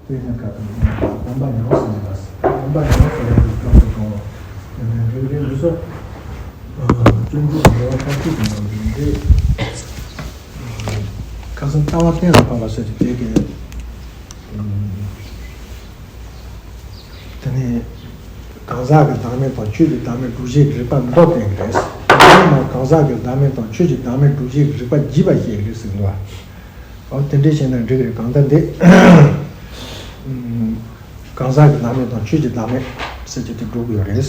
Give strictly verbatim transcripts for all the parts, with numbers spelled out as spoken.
དཔེར་ན་ཁ་དང་། བསམ་པ་ཡང་སེ་ཡིན་པ། བསམ་པ་ཡང་སེ་ཡིན་པའི་སྐབས་སུ་དང་། དེ་ནས་རིགས་རིགས་འདི་ཚོ། སྤྱོད་འཇུག་གི་འགྲོ་བ་ཐམས་ཅད་ཀྱི་ནང་དུ་འདི། ཁ་སང་ལྟ་བ་གཏན་ལ་ཕབ་པ་ཟེར་གྱི་དེ་གའི། དེ་ནས་གང་ཟག་གི་བདག་མེད་དང་ཆོས་ཀྱི་བདག་མེད་སྒྲུབ་བྱེད་ཀྱི་རིགས་པ་མདོ་བསྟན་གྱི་རེད། དེ་ནས་གང་ཟག་གི་བདག་མེད་དང་ཆོས་ཀྱི་བདག་མེད་སྒྲུབ་བྱེད་ཀྱི་རིགས་པ་རྒྱས་པ་བཤད་ཀྱི་རེད་ཟེར་གྱི་འདུག་བ། འོ་དེ་འདྲས་བྱས་ན་འགྲིག་རེད། གང་ལྟར་འདི། གང་ཟག་གི་བདག་མེད་དང་ཆོས་ཀྱི་བདག་མེད་ཟེར་གྱི་དེ་འགྲོ་གི་ཡོད་རེད།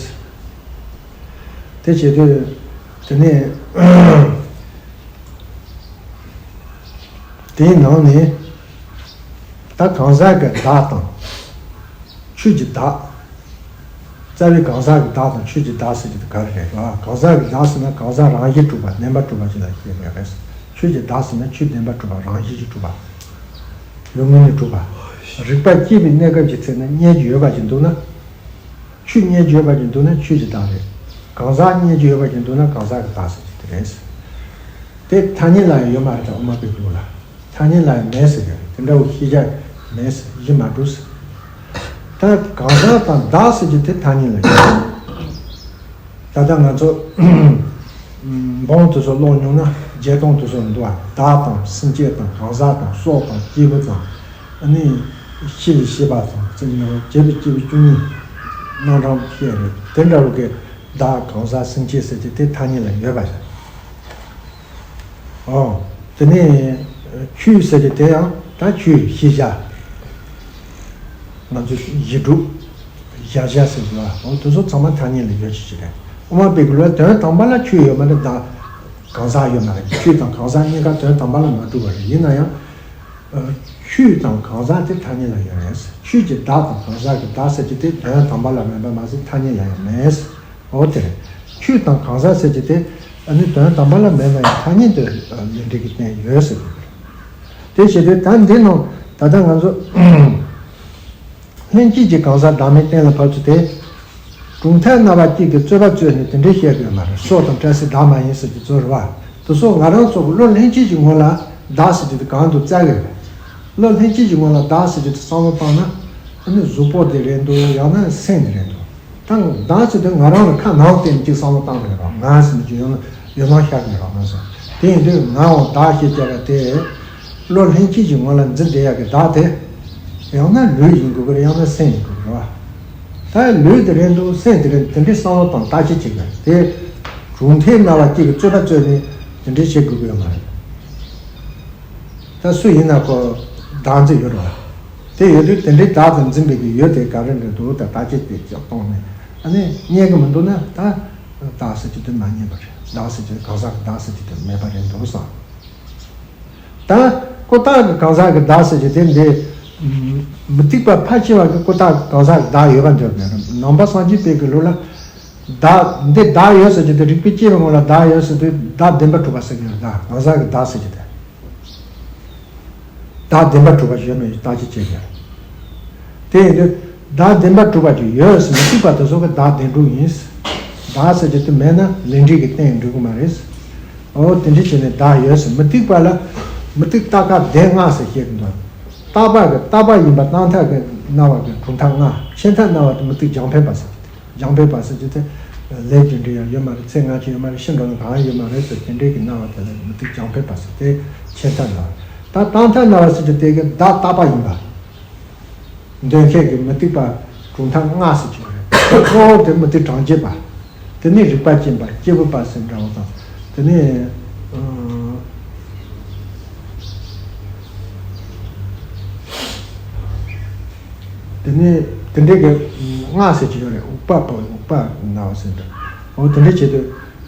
དེ་བྱེད་དུས། དེ་ནས། དེའི་ནང་ནས། ད་གང་ཟག་གི་བདག་དང་། ཆོས་ཀྱི་བདག་རྩ་བའི་གང་ཟག་གི་བདག་དང་ཆོས་ཀྱི་བདག་ཟེར་གྱི་དེ་ག་རེ་རེད་ལ། གང་ཟག་གི་བདག་ཟེར་ན་གང་ཟག་རང་བཞིན་གྲུབ་པ་བདེན་པར་གྲུབ་པ་ཅིག་ལ་བཤད་ཀྱི་རེད། ཆོས་ཀྱི་བདག་ཟེར་ན་ཆོས་བདེན་པར་གྲུབ་པ་རང་བཞིན་གྱིས་གྲུབ་པ། ལུགས་དངོས་ནས་གྲུབ་པ། རིགས་པ་སྐྱེས་པའི་གནས་སྐབས་ཀྱི་ཚེ་ན་རྙེད་རྒྱུ་ཡོད་པ་ཅིག་འདུག་ན། ཆོས་རྙེད་རྒྱུ་ཡོད་པ་ཅིག་འདུག་ན་ཆོས་ཀྱི་བདག་རེད། གང་ཟག་རྙེད་རྒྱུ་ཡོད་པ་ཅིག་འདུག་ན་གང་ཟག་གི་བདག་ཟེར་གྱི་དེ་རེད། དེ་ཐ་སྙད་ལ་ཡང་ཡོད་མ་རེད་ད། དབུ་མ་པའི་ལུགས་ལ། ཐ་སྙད་ལ་ཡང་མེད་ཟེར་གྱི་རེད། དེ་འདྲ་བོ་ཤེས་བྱ་མེད་ཟེར། གཞི་མ་གྲུབ་ཟེར། ད་གང་ཟག་དང་བདག་ཟེར་གྱི་དེ་ཐ་སྙད་ལ་ཡོད། ད་ལྟ་ང་ཚོ་འབུམ་དེ་ཚོ་ཀློག་མྱོང་ན་བརྒྱད་སྟོང་དེ་ཚོ་འདུག་བ། བདག་དང་སེམས་ཅན་དང་གང་ཟག་དང་སྲོག་དང་སྐྱེས་བུ་དང་། ཨ་ནི་ཤེས་པའི་ཤེས་པ་དང་ཟེར་ནས་བརྒྱད་པའི་སྐྱེས་བུ་བཅུ་གཉིས་རྣམ་གྲངས་བཤད་རེད། དེ་འདྲ་བོ་གི་བདག་གང་ཟག་སེམས་ཅན་ཟེར་གྱི་དེ་ཐ་སྙད་ལ་ཡོད་པ་རེད། ཨོ། དེ་ནས་ཆོས་ཟེར་གྱི་དེ་ཡང་ད་ཆོས་ཤེས་བྱ། ང་ཚོས་གཞི་གྲུབ། གཞལ་བྱ་ཟེར་གྱི་བ། འོ་དེ་ཚོ་ཚང་མ་ཐ་སྙད་ལ་ཡོད་ཅིག་ཅིག་རེད། དབུ་མ་པའི་ལུགས་ལ་དོན་དམ་པ་ལ་ཆོས་ཡོད་མ་རེད། བདག་གང་ཟག་ཡོད་མ་རེད། ཆོས་དང་གང་ཟག་གཉིས་ཀ་དོན་དམ་པ་ལ་མ་གྲུབ་པ་རེད། ཡིན་ན་ཡང་། ཆོས་དང་གང་ཟག་དེ་ཐ་སྙད་ལ་ཡོད་རེད། ཆོས་ཀྱི་བདག་དང་གང་ཟག་གི་བདག་ཟེར་གྱི་དེ་དོན་དམ་པ་ལ་མེད་པ་མ་ཟད་ཐ་སྙད་ལ་ཡང་མེད། འོ་དེ་རེད། ཆོས་དང་གང་ཟག་ཟེར་གྱི་དེ་ཨ་ནི་དོན་དམ་པ་ལ་མེད་ན་ཡང་ཐ་སྙད་དུ་ལས་འབྲས་ཀྱི་རྟེན་ཡོད་ཟེར་གྱི་རེད། དེ་བྱེད་དུས་ད་འདི་ནང་ད་ལྟ་ང་ཚོ་ལྷན་སྐྱེས་ཀྱི་གང་ཟག་བདག་མེད་གཏན་ལ་ཕབ་ཚུལ་དེ། གྲུབ་མཐའ་རྣམ་པ་གཅིག་གི་རྩོད་པ་རྩོད་ནས་དེ་འདྲའི་བཤད་དགོས་མ་རེད། སྲོག་དང་བྲལ་སའི་བདག་མ་ཡིན་ཟེར་གྱི་རྩོད་རེད་བ། དེ་སོགས་ང་རང་ཚོ་གི་བློ་ལྷན་སྐྱེས་ཀྱི་ངོ་ལ་བདག་ཟེར་གྱི་དེ་གང་འདུག་བཙལ་གི་རེད། བློ་ལྷན་སྐྱེས་ཀྱི་ངོ་ལ་བདག་ཟེར་གྱི་དེ་བསམ་བློ་བཏང་ན། ཨ་ནི་གཟུགས་པོ་དེ་རེད་འདུག་ཡང་ན་སེམས་དེ་རེད་འདུག་ད་བདག་ཟེར་དུས་ང་རང་ལ་ཁ་ནང་བསྟན་གཅིག་བསམ་བློ་བཏང་དགོས་རེད་བ། ང་ཟེར་ནས་ཅིག་ཡོད་ན་ཡོད་ན་ཤར་དགོས་རེད་བ། ང་ཟེར་དེ་ཡིན་དུས་ངའང་བདག་ཞེས་བྱ་བ་དེ། བློ་ལྷན་སྐྱེས་ཀྱི་ངོ་ལ་འཛིན་བསྡད་ཡག་གི་བདག་དེ། ཡང་ན་ལུས་ཡིན་དགོས་ཀྱི་རེད། ཡང་ན་སེམས་ཡིན་དགོས་ཀྱི་རེད་བ། ད་ལུས་དེ་རེད་འདུག་སེམས་དེ་རེད། དེ་འདྲའི་བསམ་བློ་དང་བརྟག་དཔྱད་བྱེད་དགོས་དེ། གྲུབ་མཐའི་རྣམ་པ་གཅིག་གི་རྩོད་པ་རྩོད་ནས་དེ་འདྲའི་བྱེད་དགོས་ཀྱི་ཡོད་མ་རེད། ད་སུ་ཡིན་ན་ཁོ་བདག་འཛིན་ཡོད་རེད་བ། དེ་ཡོད་དུས་དེ་འདྲའི་བདག་དང་འཛིན་པའི་གི་ཡུལ་དེ་ག་རེ་འདྲ་འདུག་ད་བརྟག་དཔྱད་དེ་ཅིག་གཏོང་ནས་ཨ་ནི་རྙེད་གི་མི་འདུག་ན་ད་བདག་ཟེར་གྱི་དེ་མ་རྙེད་པ་རེད། བདག་ཟེར་གྱི་གང་ཟག་གི་བདག་ཟེར་གྱི་དེ་མེད་པ་རེད་འདུག་བསམ། ད་ཀུན་བཏགས་ཀྱི་གང་ཟག་གི་བདག་ཟེར་གྱི་དེ་འདི། མུ་སྟེགས་པ་ཕལ་ཆེ་བ་གིས་ཀུན་བཏགས་གང་ཟག་གི་བདག་ཡོད་པ་འདོད་པའི་ནང་པ་སངས་རྒྱས་པའི་གི་ལུགས་ལ། བདག་འདི་བདག་ཡོད་ཟེར་གྱི་དེ་རིགས་པས་དཔྱད་པའི་ངོ་ལ་བདག་ཡོད་ཟེར་དུས་བདག་བདེན་པར་གྲུབ་པ་ཟེར་གྱི་ཡོད། བདག་གང་ཟག་གི་བདག་ཟེར་གྱི་དེ། བདག་བདེན་པར་གྲུབ་པ་ཡོད་མེད་བརྟག་དཔྱད་བྱེད་དགོས། དེ་ཡིན་དུས་བདག་བདེན་པར་གྲུབ་པ་ཅིག་ཡོད་ཟེར། མུ་སྟེགས་པ་དེ་ཚོ་གི་བདག་བདེན་གྲུབ་ཡིན། བདག་ཟེར་གྱི་དེ་མེད་ན་ལས་འབྲས་ཀྱི་རྟེན་འགྲུབ་ཀྱི་མ་རེད། འོ་དེ་འདྲ་བྱས་ནས་བདག་ཡོད་ཟེར། མུ་སྟེགས་པ་ལ་མུ་སྟེགས་རྟག་པ་བདེན་ལྔ་ཟེར་བཤད་ཀྱི་འདུག་རྟག་པ་གི་རྟག་པ་ཡིན་པ་རྟག་མཐའ་གི་སྨྲ་བ་གི་གྲུབ་མཐའ་ལྔ། ཆད་མཐའ་སྨྲ་བ་དེ་མུ་སྟེགས་རྒྱང་འཕེན་པ་ཟེར། རྒྱང་འཕེན་པ་ཟེར་གྱི་དེ། ལས་རྒྱུ་འབྲས་ཡང་ཡོད་མ་རེད། ཚེ་སྔ་ཕྱི་ཡོད་མ་རེད། ཤི་འགྲོ་ན་གང་ཡང་ཡོད་མ་རེད་ཟེར། དེ་འདྲའི་གི་སྣང་བ་དེ་ལ་མུ་སྟེགས་རྒྱང་འཕེན་པ་ཟེར། དེ་ཆད་མཐའ་སྨྲ་བ། ད་རྟག་མཐའ་སྨྲ་བ་ཟེར་གྱི་དེ་གི་བདག་རྟག་པ་ཡིན་པ། འདོད་མཁན་གྱི་མུ་སྟེགས་པ་གྲུབ་མཐའ་ལྔ་ཟེར་གྱི་ཡོད་རེད། གཙོ་བོ་དེ་མུ་སྟེགས་གྲངས་ཅན་པ། དེ་ནས་རིགས་པ་ཅན་པ། སྐྱེས་བུ་པ་ཟེར་འདྲ་བོ་དང་། དེ་ནས་ཨ། དེ་ནས་དེ་འདྲའི་གི་ལྔ་ཟེར་གྱི་ཡོད་རེད། འུག་པ་པོ། འུག་པ་ནག་ཟེར་འདྲ། འོ་དེ་འདྲ་བྱེད་དུས་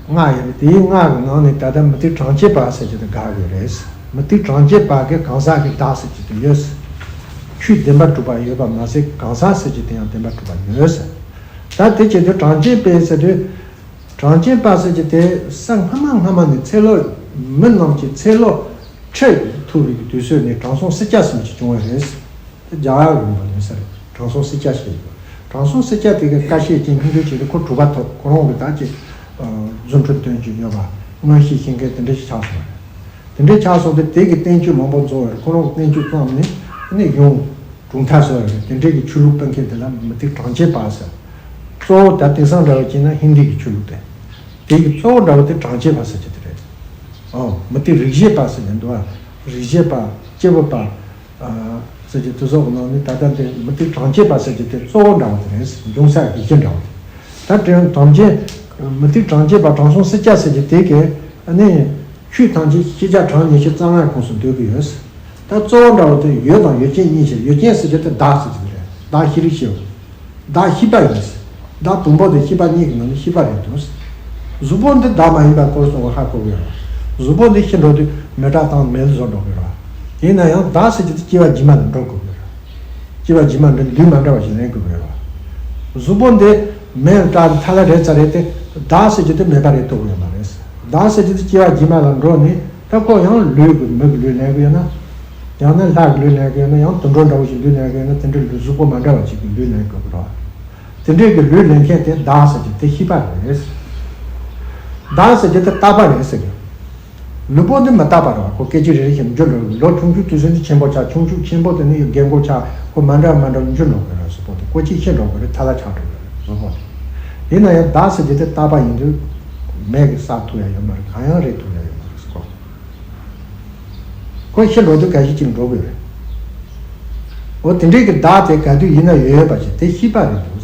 ལྔ་ཡོད་རེད། དེའི་ལྔ་གི་ནང་ནས་ད་ལྟ་མུ་སྟེགས་གྲངས་ཅན་པ་ཟེར་གྱི་དེ་དགག་ཡོད་རེད། མུ་སྟེགས་གྲངས་ཅན་པ་གི་གང་ཟག་གི་བདག་ཟེར་གྱི་དེ་ཡོད། ཆོས་བདེན་པར་གྲུབ་པ་ཡོད་པ་མ་ཟད་གང་ཟག་ཟེར་གྱི་དེ་ཡང་བདེན་པར་གྲུབ་པ་ཡོད་ཟེར། ད་དེ་བྱེད་དུས་གྲངས་ཅན་པས་ཟེར་དུས། གྲངས་ཅན་པ་ཟེར་གྱི་དེ་ས་སྔ་མ་སྔ་མ་ནས་ཚེ་ལོ། མི་རྣམས་ཀྱི་ཚེ་ལོ་ཁྲི་ཐུབ་པའི་དུས་ཚོད་ནས་དྲང་སྲོང་སྲིད་རྒྱལ་ཟེར་མི་ཅིག་བྱུང་བ་རེད། དེ་རྒྱལ་བ་རིན་པོ་ཆེ་ཟེར། དྲང་སྲོང་སྲིད་རྒྱལ་ཞེས་ཡོད། དྲང་སྲོང་སྲིད་རྒྱལ་དེ་གའི་བཀའ་བཤད་ཅིག་སྙིང་བསྡུས་བྱས་ཏེ་ཁོ་གྲུབ་པ་ཐོབ། ཁོ་རང་གི་ད་ཅིག་རྫུ་འཕྲུལ་སྟོན་རྒྱུ་ཡོད་པ། མངོན་ཤེས་ཤེས་མཁན་དེ་འདྲ་ཞིག་ཆགས་སོང་བ་རེད། དེ་འདྲ་ཆགས་སོང་སྟེ་དེ་གི་བསྟན་བཅོས་མང་པོ་རྫོགས་པ་རེད། ཁོ་རང་གི་བསྟན་བཅོས་བརྩམས་ནས་ནི་ཡོང་། གྲུབ་མཐའ་སོགས་རེད། དེ་འདྲའི་གི་ཆོས་ལུགས་སྤེལ་མཁན་དེ་ལ་མུ་སྟེགས་གྲངས་ཅན་པ་ཟེར། གཙོ་བོ་ད་དེང་སང་འདྲ་བ་བྱས་ན་ཧིན་དི་གི་ཆོས་ལུགས་དེ། དེ་གི་གཙོ་བོ་འདྲ་བ་དེ་གྲངས་ཅན་པ་ཟེར་གྱི་དེ་རེད། ཨོ་མུ་སྟེགས་རིག་བྱེད་པ་ཟེར་གྱི་འདུག་ཨ། རིག་བྱེད་པ། སྐྱེས་བུ་པ། ཨ། ཟེར་གྱི་དེ་ཚོ་གི་ནང་ནས་ད་ལྟ་འདི་མུ་སྟེགས་གྲངས་ཅན་པ་ཟེར་གྱི་དེ་གཙོ་བོ་འདྲ་བ་དེ་རེད། འབྱུང་ས་གི་གཞི་འདྲ་བ་དེ། ད་དྲན་དམ་ཅན། མུ་སྟེགས་གྲངས་ཅན་པ་དྲང་སྲོང་སྲིད་སྐྱ་ཟེར་གྱི་དེ་གས་ཨ་ནི། ཆོས་ཐམས་ཅད་ཤེས་བྱ་གྲངས་ཉི་ཤུ་རྩ་ལྔའི་ཁོངས་སུ་འདུས་ཀྱི་ཡོད། ད་གཙོ་བོ་འདྲ་བོ་དེ་ཡོད་དང་ཡོད་ཅན་གཉིས་ཆེ། ཡོད་ཅན་ཟེར་གྱི་དེ་བདག་ཟེར་གྱི་རེད། བདག་ཤེས་རིག་ཤེས་པ། བདག་ཤེས་པ་ཡིན། བདག་བུམ་པ་དེ་ཤེས་པ་གཉིས་ཀྱི་ནང་ནས་ཤེས་པ་རེད་འདུག། གཟུགས་པོ་འདི་བདག་མ་ཡིན་པ་སྐོར་སོང་བ་ཧ་གོ་གི་ཡོད། གཟུགས་པོ་འདི་ཤི་འགྲོ་དུས་མེ་སྲེག་བཏང་མེ་ལ་བཟོ་འགྲོ་གི་རེད། ཡིན་ན་ཡང་བདག་ཟེར་གྱི་དེ་སྐྱེ་བ་རྗེས་མ་ལ་འགྲོ་དགོས་ཀྱི་རེད། སྐྱེ་བ་རྗེས་མ་འདི་ལུས་མ་འདྲ་བ་ཞིག་ལེན་དགོས་ཀྱི་རེད། གཟུགས་པོ་འདི་མེ་ལ་སྲེག་ཐལ་རེད་ཚར་རེད་དེ། བདག་ཟེར་གྱི་དེ་མེད་པ་རེད་ཐུབ་ཀྱི་ཡོད་མ་རེད། བདག་ཟེར་གྱི་དེ་སྐྱེ་བ་རྗེས་མ་ལ་འགྲོ་ནས། ད་ཁོ་ཡང་ལུས་ཀྱི་མི་གི་ལུས་ལེན་གི་ཡོད་ན། ཡང་ན་ལྷ་གི་ལུས་ལེན་གི་ཡོད་ན། ཡང་དུད་འགྲོ་འདྲ་བོ་ཞིག་ལུས་ལེན་གི་ཡོད་ན། དེ་འདྲའི་ལུས་གཟུགས་པོ་མ་འདྲ་བ་ཞིག་གི་ལུས་ལེན་དགོས་ཀྱི་རེད། དེ་འདྲའི་གི་ལུས་ལེན་མཁན་དེ་བདག་ཟེར་གྱི་དེ་ཤེས་པ་རེད། བདག་ཟེར་གྱི་དེ་རྟག་པ་རེད་ཟེར་གི། ལུས་པོ་འདི་མི་རྟག་པ་རེད་བ། ཁོ་སྐད་ཅིག་རེ་རེ་བཞིན་འགྱུར་འགྲོ་གི། ལོ་ཆུང་ཆུང་དུས་ཚོད་འདི་ཆེན་པོ་ཆགས། ཆུང་ཆུང་ཆེན་པོ་དེ་ནི་ཡང་རྒན་གོག་ཆགས། ཁོ་མ་འདྲ་མ་འདྲ་འགྱུར་འགྲོ་གི་རེད། གཟུགས་པོ་དེ་ཀོ་ཅིག་ཤི་འགྲོ་གི་རེད། ཐལ་ལ་ཆགས་འགྲོ་གི་རེད་གཟུགས་པོ་དེ། ཡིན་ན་ཡང་བདག་ཟེར་གྱི་དེ་རྟག་པ་ཡིན་དུས། མེ་གིས་བསྲེག་ཐུབ་ཡ་ཡོད་མ་རེད། གང་ཡང་རེག་ཐུབ་ཡ་ཡོད་མ་རེད་ཟེར་གོ། ཁོ་ཤི་འགྲོ་དུས་ག་ཞིག་ཅིག་འགྲོ་དགོས་རེད། འོ་དེ་འདྲའི་གི་བདག་དེ་ག་དུས་ཡིན་ན་ཡོད་ཡོད་པ་ཞིག་དེ་ཤེས་པ་རེད་འདུག།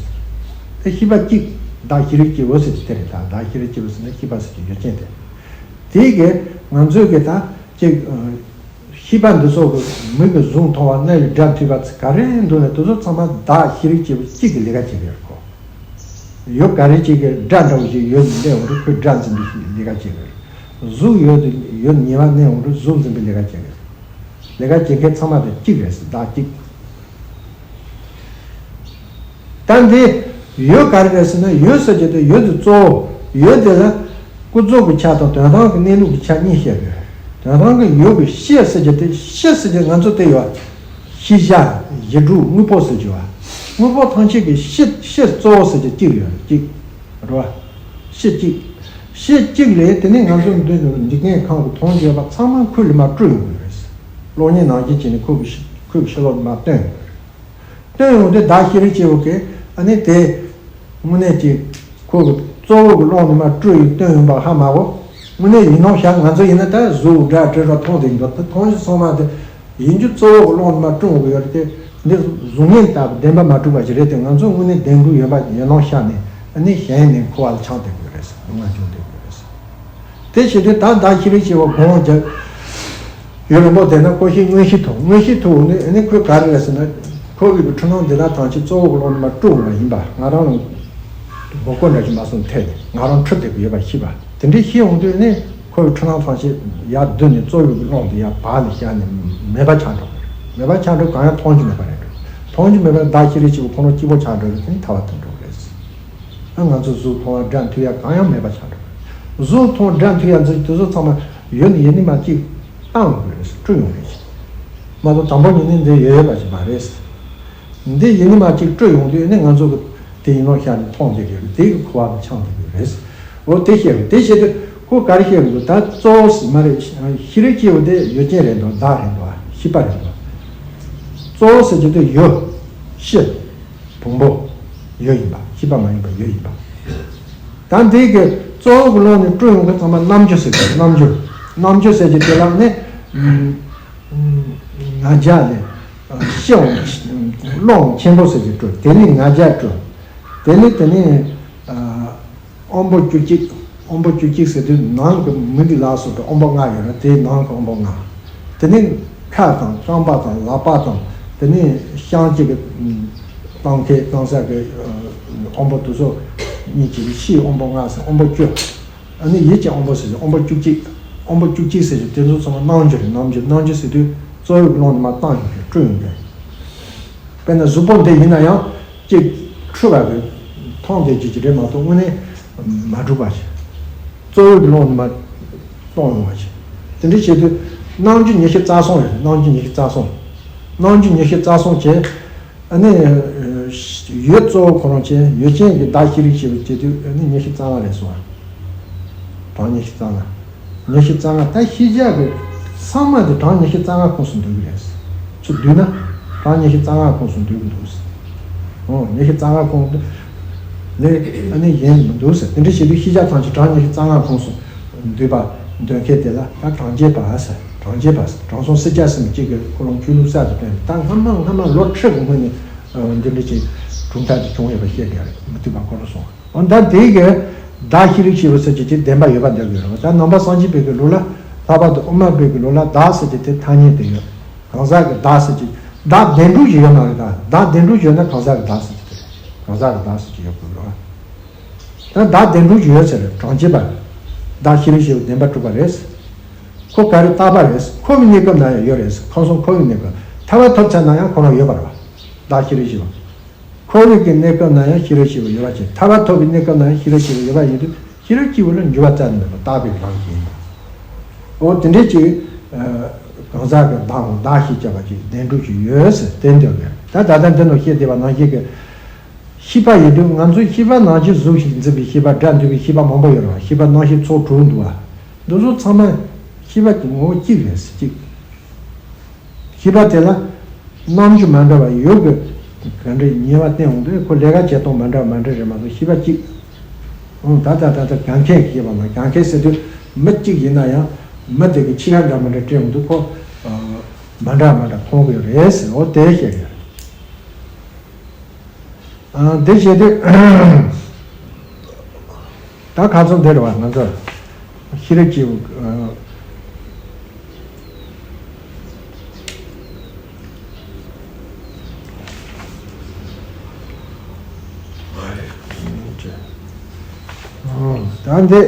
དེ་ཤེས་པ་གཅིག། བདག་ཤེས་རིག་སྐྱེས་བུ་ཟེར་གྱི་དེ་རེད། ད་བདག་ཤེས་རིག་སྐྱེས་བུ་ཟེར་ན་ཤེས་པ་ཟེར་གྱི་ཡོད་ཅན་དེ། དེ་གིས་ང་ཚོའི་གི་ད་ཅིག། ཤེས་པ་འདི་ཚོ་གི་མིག་གིས་གཟུགས་མཐོང་བ། སྣ་ཡིས་སྒྲ་ཐོས་པ་ག་རེ་འདུག་ན། དེ་ཚོ་ཚང་མ་བདག་ཤེས་རིག་སྐྱེས་བུ་གཅིག་གི་ལས་ཀ་བྱེད་ཀྱི་ཡོད་གོ། ཡུལ་ག་རེ་ཅིག་གི་སྒྲ་འདྲ་བོ་ཞིག་ཡོད་ནས་གནས་འོང་དུས་ཁོས་སྒྲ་འཛིན་པའི་ལས་ཀ་བྱེད་ཀྱི་ཡོད། གཟུགས་ཡོད་དུས་ཡུལ་ཉེ་བར་གནས་འོང་དུས་གཟུགས་འཛིན་པའི་ལས་ཀ་བྱེད་ཀྱི་ཡོད། ལས་ཀ་བྱེད་མཁན་ཚང་མ་དེ་གཅིག་རེད་ཟེར། བདག་གཅིག། ད་འདི་ཡུལ་ག་རེ་རེད་ཟེར་ན། ཡུལ་ཟེར་གྱི་དེ་ཡུལ་དེ་གཙོ་བོ། ཡུལ་དེ་ལ་ཀུན་རྫོབ་ཀྱི་ཆ་དང་དོན་དམ་གྱི་གནས་ལུགས་ཀྱི་ཆ་གཉིས་བཤད་དགོས། དོན་དམ་གྱི་ཡུལ་གྱི་གཤིས་ཟེར་གྱི་དེ། གཤིས་ཟེར་གྱི་ང་ཚོ་དེ་ཡོད། ཤེས་བྱ། གཞི་གྲུབ། དངོས་པོ་ཟེར་གྱི་བ། དངོས་པོ་ཐམས་ཅད་ཀྱི་གཤིས། གཤིས་གཙོ་བོ་ཟེར་གྱི་གཅིག་ཡོད། གཅིག་རེད་བ། གཤིས་གཅིག། གཤིས་གཅིག་ལས་དེ་ནས་ང་ཚོ་འདི་འཇིག་རྟེན་ཁམས་ཀྱི་མཐོང་རྒྱུ་ཡོད་པ་ཚང་མ་ཁོའི་ལུས་མ་སྤྲུལ་ཡོང་གི་རེད། གློག་བརྙན་ནང་བཞིན་བྱས་ནས་ཁོ་གི་ཤི། ཁོའི་ཕྱི་ལོགས་ནས་མར་བཏོན་ཡོང་གི་རེད། བཏོན་ཡོང་དུས་བདག་ཤེས་རིག་སྐྱེས་བུ་གིས་ཨ་ནི་དེ་དངོས་གནས་ཀྱི་ཁོ་གི་གཙོ་བོ་གི་ཀློང་ནས་མར་སྤྲུལ་ཡོང་བཏོན་ཡོང་པ་ཧ་མ་གོ། དངོས་གནས་ཡིན་ནོ་བཞག། ང་ཚོ་ཡིན་ན་ད་གཟུགས་སྒྲ་དྲི་རོ་མཐོང་བསྡད་འདུག། ད་མཐོང་རྒྱུ་ཚང་མ་དེ་ཡིན་རྒྱུ་གཙོ་བོ་གི་ཀློང་ནས་མར་སྤྲུལ་འོང་གི་ཡོད་རེད་དེ། འདི་གཟུགས་བརྙན་ལྟ་བུ་བདེན་པ་མ་གྲུབ་པ་ཞིག་རེད་དེ། ང་ཚོ་དངོས་གནས་བདེན་དགོས་ཡོད་པ་ཡིན་ནོ་བཞག་ནས། ཨ་ནི་གཞན་ནས་འཁོར་བ་ལ་འཁྱམས་བསྡད་དགོས་རེད་ཟེར། ལུང་བ་འབྱུང་བསྡད་དགོས་རེད་ཟེར། དེ་བྱེད་དུས་ད་བདག་ཤེས་རིག་སྐྱེས་བུ་གོང་རྒྱ་ཡུལ་རིང་པོ་དེ་ན་ཀོ་ཤའི་མངོན་ཤེས་ཐོབ། མངོན་ཤེས་ཐོབ་ནས་ཨ་ནི་ཁོས་ག་རེ་རེད་ཟེར་ན། ཁོ་གི་འཁྲུལ་སྣང་འདི་དག་ཐམས་ཅད་གཙོ་བོ་གི་ཀློང་ནས་མར་སྤྲུལ་འོང་བ་ཡིན་པ། ང་རང་ལ་མགོ་སྐོར་འདྲ་ཞིག་མ་སོང་ཐད་ནས་ང་རང་འཁྲུལ་བསྡད་ཀྱི་ཡོད་པ་ཤེས་པ། དེ་འདྲའི་ཤེས་འོང་དུས་ནི་ཁོ་གི་འཁྲུལ་སྣང་ཐམས་ཅད་ཡར་བསྡུས་ནས་གཙོ་བོ་གི་ཀློང་དེ་ཡར་བག་ལ་བཞག་ནས་མེད་པ་ཆགས་འགྲོ་གི་རེད། མེད་པ་ཆགས་འགྲོ། གང་ཡང་མཐོང་རྒྱུ་མེད་པ་རེད་འགྲོ། མཐོང་རྒྱུ་མེད་པར་བདག་ཤེས་རིག་སྐྱེས་བུ་ཁོ་རང་གཅིག་པོ་ཆགས་འགྲོ་རེད། དེ་ནི་ཐལ་བ་དུ་འགྲོ་གི་རེད། ཨ་ང་ཚོ་གཟུགས་མཐོང་བ་སྒྲ་ཐོས་ཡ་གང་ཡང་མེད་པ་ཆགས་འགྲོ། གཟུགས་མཐོང་སྒྲ་ཐོས་ཡ་ཚོ་དེ་ཚོ་ཚང་མ་ཡུལ་ནས་ཡེ་ནས་མར་གཅིག་བཏང་ཡོང་གི་རེད། སྤྲུལ་ཡོང་གི་རེད། མ་གཏོགས་དང་པོ་ཉིད་ནས་འདི་ཡོད་ཡོད་པ་ཞིག་མ་རེད། འདི་ཡེ་ནས་མར་གཅིག་སྤྲུལ་ཡོང་དུས་ནི་ང་ཚོ་གི་དེ་ཡིན་ནོ་ཤར་ནས་མཐོང་བསྡད་ཀྱི་རེད། དེ་གི་འཁོར་བ་ལ་འཁྱམས་བསྡད་ཀྱི་རེད། འོ་དེ་བཤད་རེད། དེ་བཤད་དུས་ཁོ་ག་རེ་བཤད་གི་འདུག། ད་གཙོ་བོ་ཟེར་མ་རེད། ཤེས་རིག་སྐྱེས་བུ་དེ་ཡུལ་ཅན་རེད་འདུག། བདག་རེད་འདུག། ཤེས་པ་རེད་འདུག། གཙོ་བོ་ཟེར་གྱི་དེ་ཡུལ། ཤེས། བུང་བུ། ཡུལ་ཡིན་པ། ཤེས་པ་མ་ཡིན་པ་ཡུལ་ཡིན་པ། ད་འདི་གི་གཙོ་བོ་གི་ཀློང་ནས་སྤྲུལ་ཡོང་གི་ཚང་མ་རྣམ་འགྱུར་ཟེར་གི། རྣམ་འགྱུར། རྣམ་འགྱུར་ཟེར་གྱི་དེ་ལ་ནི་ང་རྒྱལ་ལས་ཤེས་འོང་། ཀློང་ཆེན་པོ་ཟེར་གྱི་སྤྲུལ། དེ་ནི་ང་རྒྱལ་སྤྲུལ། དེ་ནི་དེ་ནི། དབང་པོ་བཅུ་གཅིག། དབང་པོ་བཅུ་གཅིག་ཟེར་དུས་ནང་གི་མི་འདི་ལ་སོགས་པའི་དབང་པོ་ལྔ་ཡོད་རེད། དེའི་ནང་གི་དབང་པོ་ལྔ། དེ་ནི་ཁ་དང་རྐང་པ་དང་ལག་པ་དང་། དེ་ནི་བཤང་གཅི་གི་བཏང་མཁན་བཏང་ས་གི་དབང་པོ་དེ་ཚོ་གཉིས་ཀྱི་ཕྱིའི་དབང་པོ་ལྔ་ཟེར། དབང་པོ་བཅུ། ཨ་ནི་ཡིད་ཀྱི་དབང་པོ་ཟེར་གྱི་དབང་པོ་བཅུ་གཅིག། དབང་པོ་བཅུ་གཅིག་ཟེར་གྱི་དེ་ཚོ་ཚང་མ་རྣམ་འགྱུར་རེད། རྣམ་འགྱུར། རྣམ་འགྱུར་ཟེར་དུས་གཙོ་བོའི་ཀློང་ནས་མར་བཏང་ཡོང་གི་སྤྲུལ་ཡོང་གི། དཔེར་ན་གཟུགས་པོ་འདི་ཡིན་ན་ཡང་། གཅིག་འཁྲུལ་བ་གི་མཐོང་བསྡད་རྒྱུ་ཅིག་རེད་མ་གཏོགས་དངོས་གནས་མ་གྲུབ་པ་ཞིག། གཙོ་བོའི་ཀློང་ནས་མར་སྟོང་ཡོང་བ་ཞིག། དེ་འདྲ་བྱེད་དུས་རྣམ་འགྱུར་ཉི་ཤུ་རྩ་གསུམ་རེད། རྣམ་འགྱུར་ཉི་ཤུ་རྩ་གསུམ། རྣམ་འགྱུར་ཉི་ཤུ་རྩ་གསུམ་བྱས། ཨ་ནི་ཡུལ་གཙོ་བོ་ཁོ་རང་བྱས། ཡུལ་ཅན་གྱི་བདག་ཤེས་རིག་ཤེས་པ་བྱེད་དུས་ཨ་ནི་ཉི་ཤུ་རྩ་ལྔ་རེད་སོང་ཨ། གྲངས་ཉི་ཤུ་རྩ་ལྔ། ཉི་ཤུ་རྩ་ལྔ། ད་ཤེས་བྱ་གི་ཚང་མ་དེ་གྲངས་ཉི་ཤུ་རྩ་ལྔ་ཁོངས་སུ་འདུ་གི་རེད། ཚུར་བསྡུས་ན། གྲངས་ཉི་ཤུ་རྩ་ལྔ་ཁོངས་སུ་འདུས་ཀྱི་འདུག་ཟེར། འོ་ཉི་ཤུ་རྩ་ལྔ་ཁོངས་ལས་ཨ་ནི་གཞན་མི་འདུག་ཟེར། དེ་འདྲ་བྱེད་དུས་ཤེས་བྱ་ཐམས་ཅད་གྲངས་ཉི་ཤུ་རྩ་ལྔ་ཁོངས་སུ་འདུས་པ་འདོད་མཁན་དེ་ལ་ད་གྲངས་ཅན་པ་ཟེར། གྲངས་ཅན་པ་ཟེར། དྲང་སྲོང་སེར་སྐྱ་ཟེར་མི་གཅིག་གིས་ཁོ་རང་ཆོས་ལུགས་གསར་དུ་བཏོན་ནས། ད་སྔ་མ་སྔ་མ་ལོ་ཁྲི་གི་སྔོན་ནས་འདི་འདྲ་ཅིག་གྲུབ་མཐའ་དེ་བྱུང་ཡོད་པ་བཤད་ཀྱི་རེད། མི་མཐུན་པ་ཁོ་རང་སོང་། འོ་ད་དེ་གི་བདག་ཤེས་རིག་ཞེས་པ་ཟེར་གྱི་དེ་བདེན་པ་ཡོད་པ་འདོད་ཀྱི་རེད། ད་ནང་པ་སངས་རྒྱས་པའི་གི་ལུགས་ལ། ལྷག་པར་དུ་དབུ་མ་པའི་གི་ལུགས་ལ་བདག་ཟེར་གྱི་དེ་ཐ་སྙད་དེ་ཡོད། གང་ཟག་གི་བདག་ཟེར་གྱི། བདག་བདེན་གྲུབ་ཅིག་ཡོད་མ་རེད། ད་བདག་བདེན་གྲུབ་ཅིག་ཡོད་ན་གང་ཟག་གི་བདག་ཟེར་གྱི་དེ་རེད། གང་ཟག་གི་བདག་ཟེར་གྱི་ཡོད་དགོས་རེད། ད་བདག་བདེན་གྲུབ་ཅིག་ཡོད་ཟེར་རེད། གྲངས་ཅན་པ། བདག་ཤེས་རིག་ཞེས་པའི་བདེན་པ་གྲུབ་པ་རེད། ཁོ་ག་རེ་རྟག་པ་རེད། འཁོར་བའི་གནས་སྐབས་ན་ཡང་ཡོད་རེད། ཁམས་གསུམ་འཁོར་བའི་གནས་སྐབས། ཐར་པ་ཐོབ་ཚར་ན་ཡང་ཁོ་རང་ཡོད་པ་རེད་པ། བདག་ཤེས་རིག་ཞེས་པ། འཁོར་བའི་གི་གནས་སྐབས་ན་ཡང་ཤེས་རིག་ཞེས་པ་ཡོད་པ་བྱས། ཐར་པ་ཐོབ་པའི་གནས་སྐབས་ན་ཡང་ཤེས་རིག་ཞེས་པ་ཡོད་པ་ཡིན་དུས། ཤེས་རིག་གཅིག་པུ་ལ་འགྱུར་བ་རྩ་ནས་མེད་པ་རྟག་པའི་རང་བཞིན་ཡིན། འོ་དེ་འདྲའི་ཅིག་གང་ཟག་གི་བདག་དང་བདག་ཤེས་བྱ་བ་ཅིག་བདེན་གྲུབ་ཅིག་ཡོད་ཟེར་དེ་འདོད་ཀྱི། ད་ད་ལྟ་འདི་ནང་བཤད་བསྡད་པ་ནང་བཞིན་གྱི་ཤེས་པ་ཡིན་དུས། ང་ཚོའི་ཤེས་པ་ནང་བཞིན་གཟུགས་ཤིག་འཛིན་པའི་ཤེས་པ། སྒྲ་འདོད་པའི་ཤེས་པ་མང་པོ་ཡོད་རེད་པ། ཤེས་པ་རྣམ་ཤེས་ཚོགས་དྲུག་འདུག་པ། འདི་ཚོ་ཚང་མ་ཤེས་པ་གི་ངོ་བོ་གཅིག་རེད་ཟེར། གཅིག་ཤེས་པ་དེ་ལ་རྣམ་འགྱུར་མ་འདྲ་བ་ཡོད་དགོས། ག་འདྲའི་ཉེས་པ་བསྟན་འོང་དུས། ཁོ་ལས་ཀ་བྱེད་སྟངས་མ་འདྲ་མ་འདྲ་རེད་མ་གཏོགས་ཤེས་པ་གཅིག་འོང་། ད་ལྟ་ད་ལྟ་གང་མཁན་གྱི་ཤེས་པ་མ། གང་མཁན་ཟེར་དུས་མི་གཅིག་ཡིན་ན་ཡང་མི་དེ་གི་ཕྱི་ཁ་འདྲ་མི་འདྲ་སྤྲད་འོང་དུས། ཁོ་མ་འདྲ་མ་འདྲ་མཐོང་གི་རེད་ཟེར། འོ་དེ་བཤད་ཀྱི་རེད། ཨ། འདི་བྱེད་དུས། ད་ཁ་སང་འདིར་བ་ང་ཚོ་ཤེས་རབ་ཀྱི། ཨ། ད་འདི།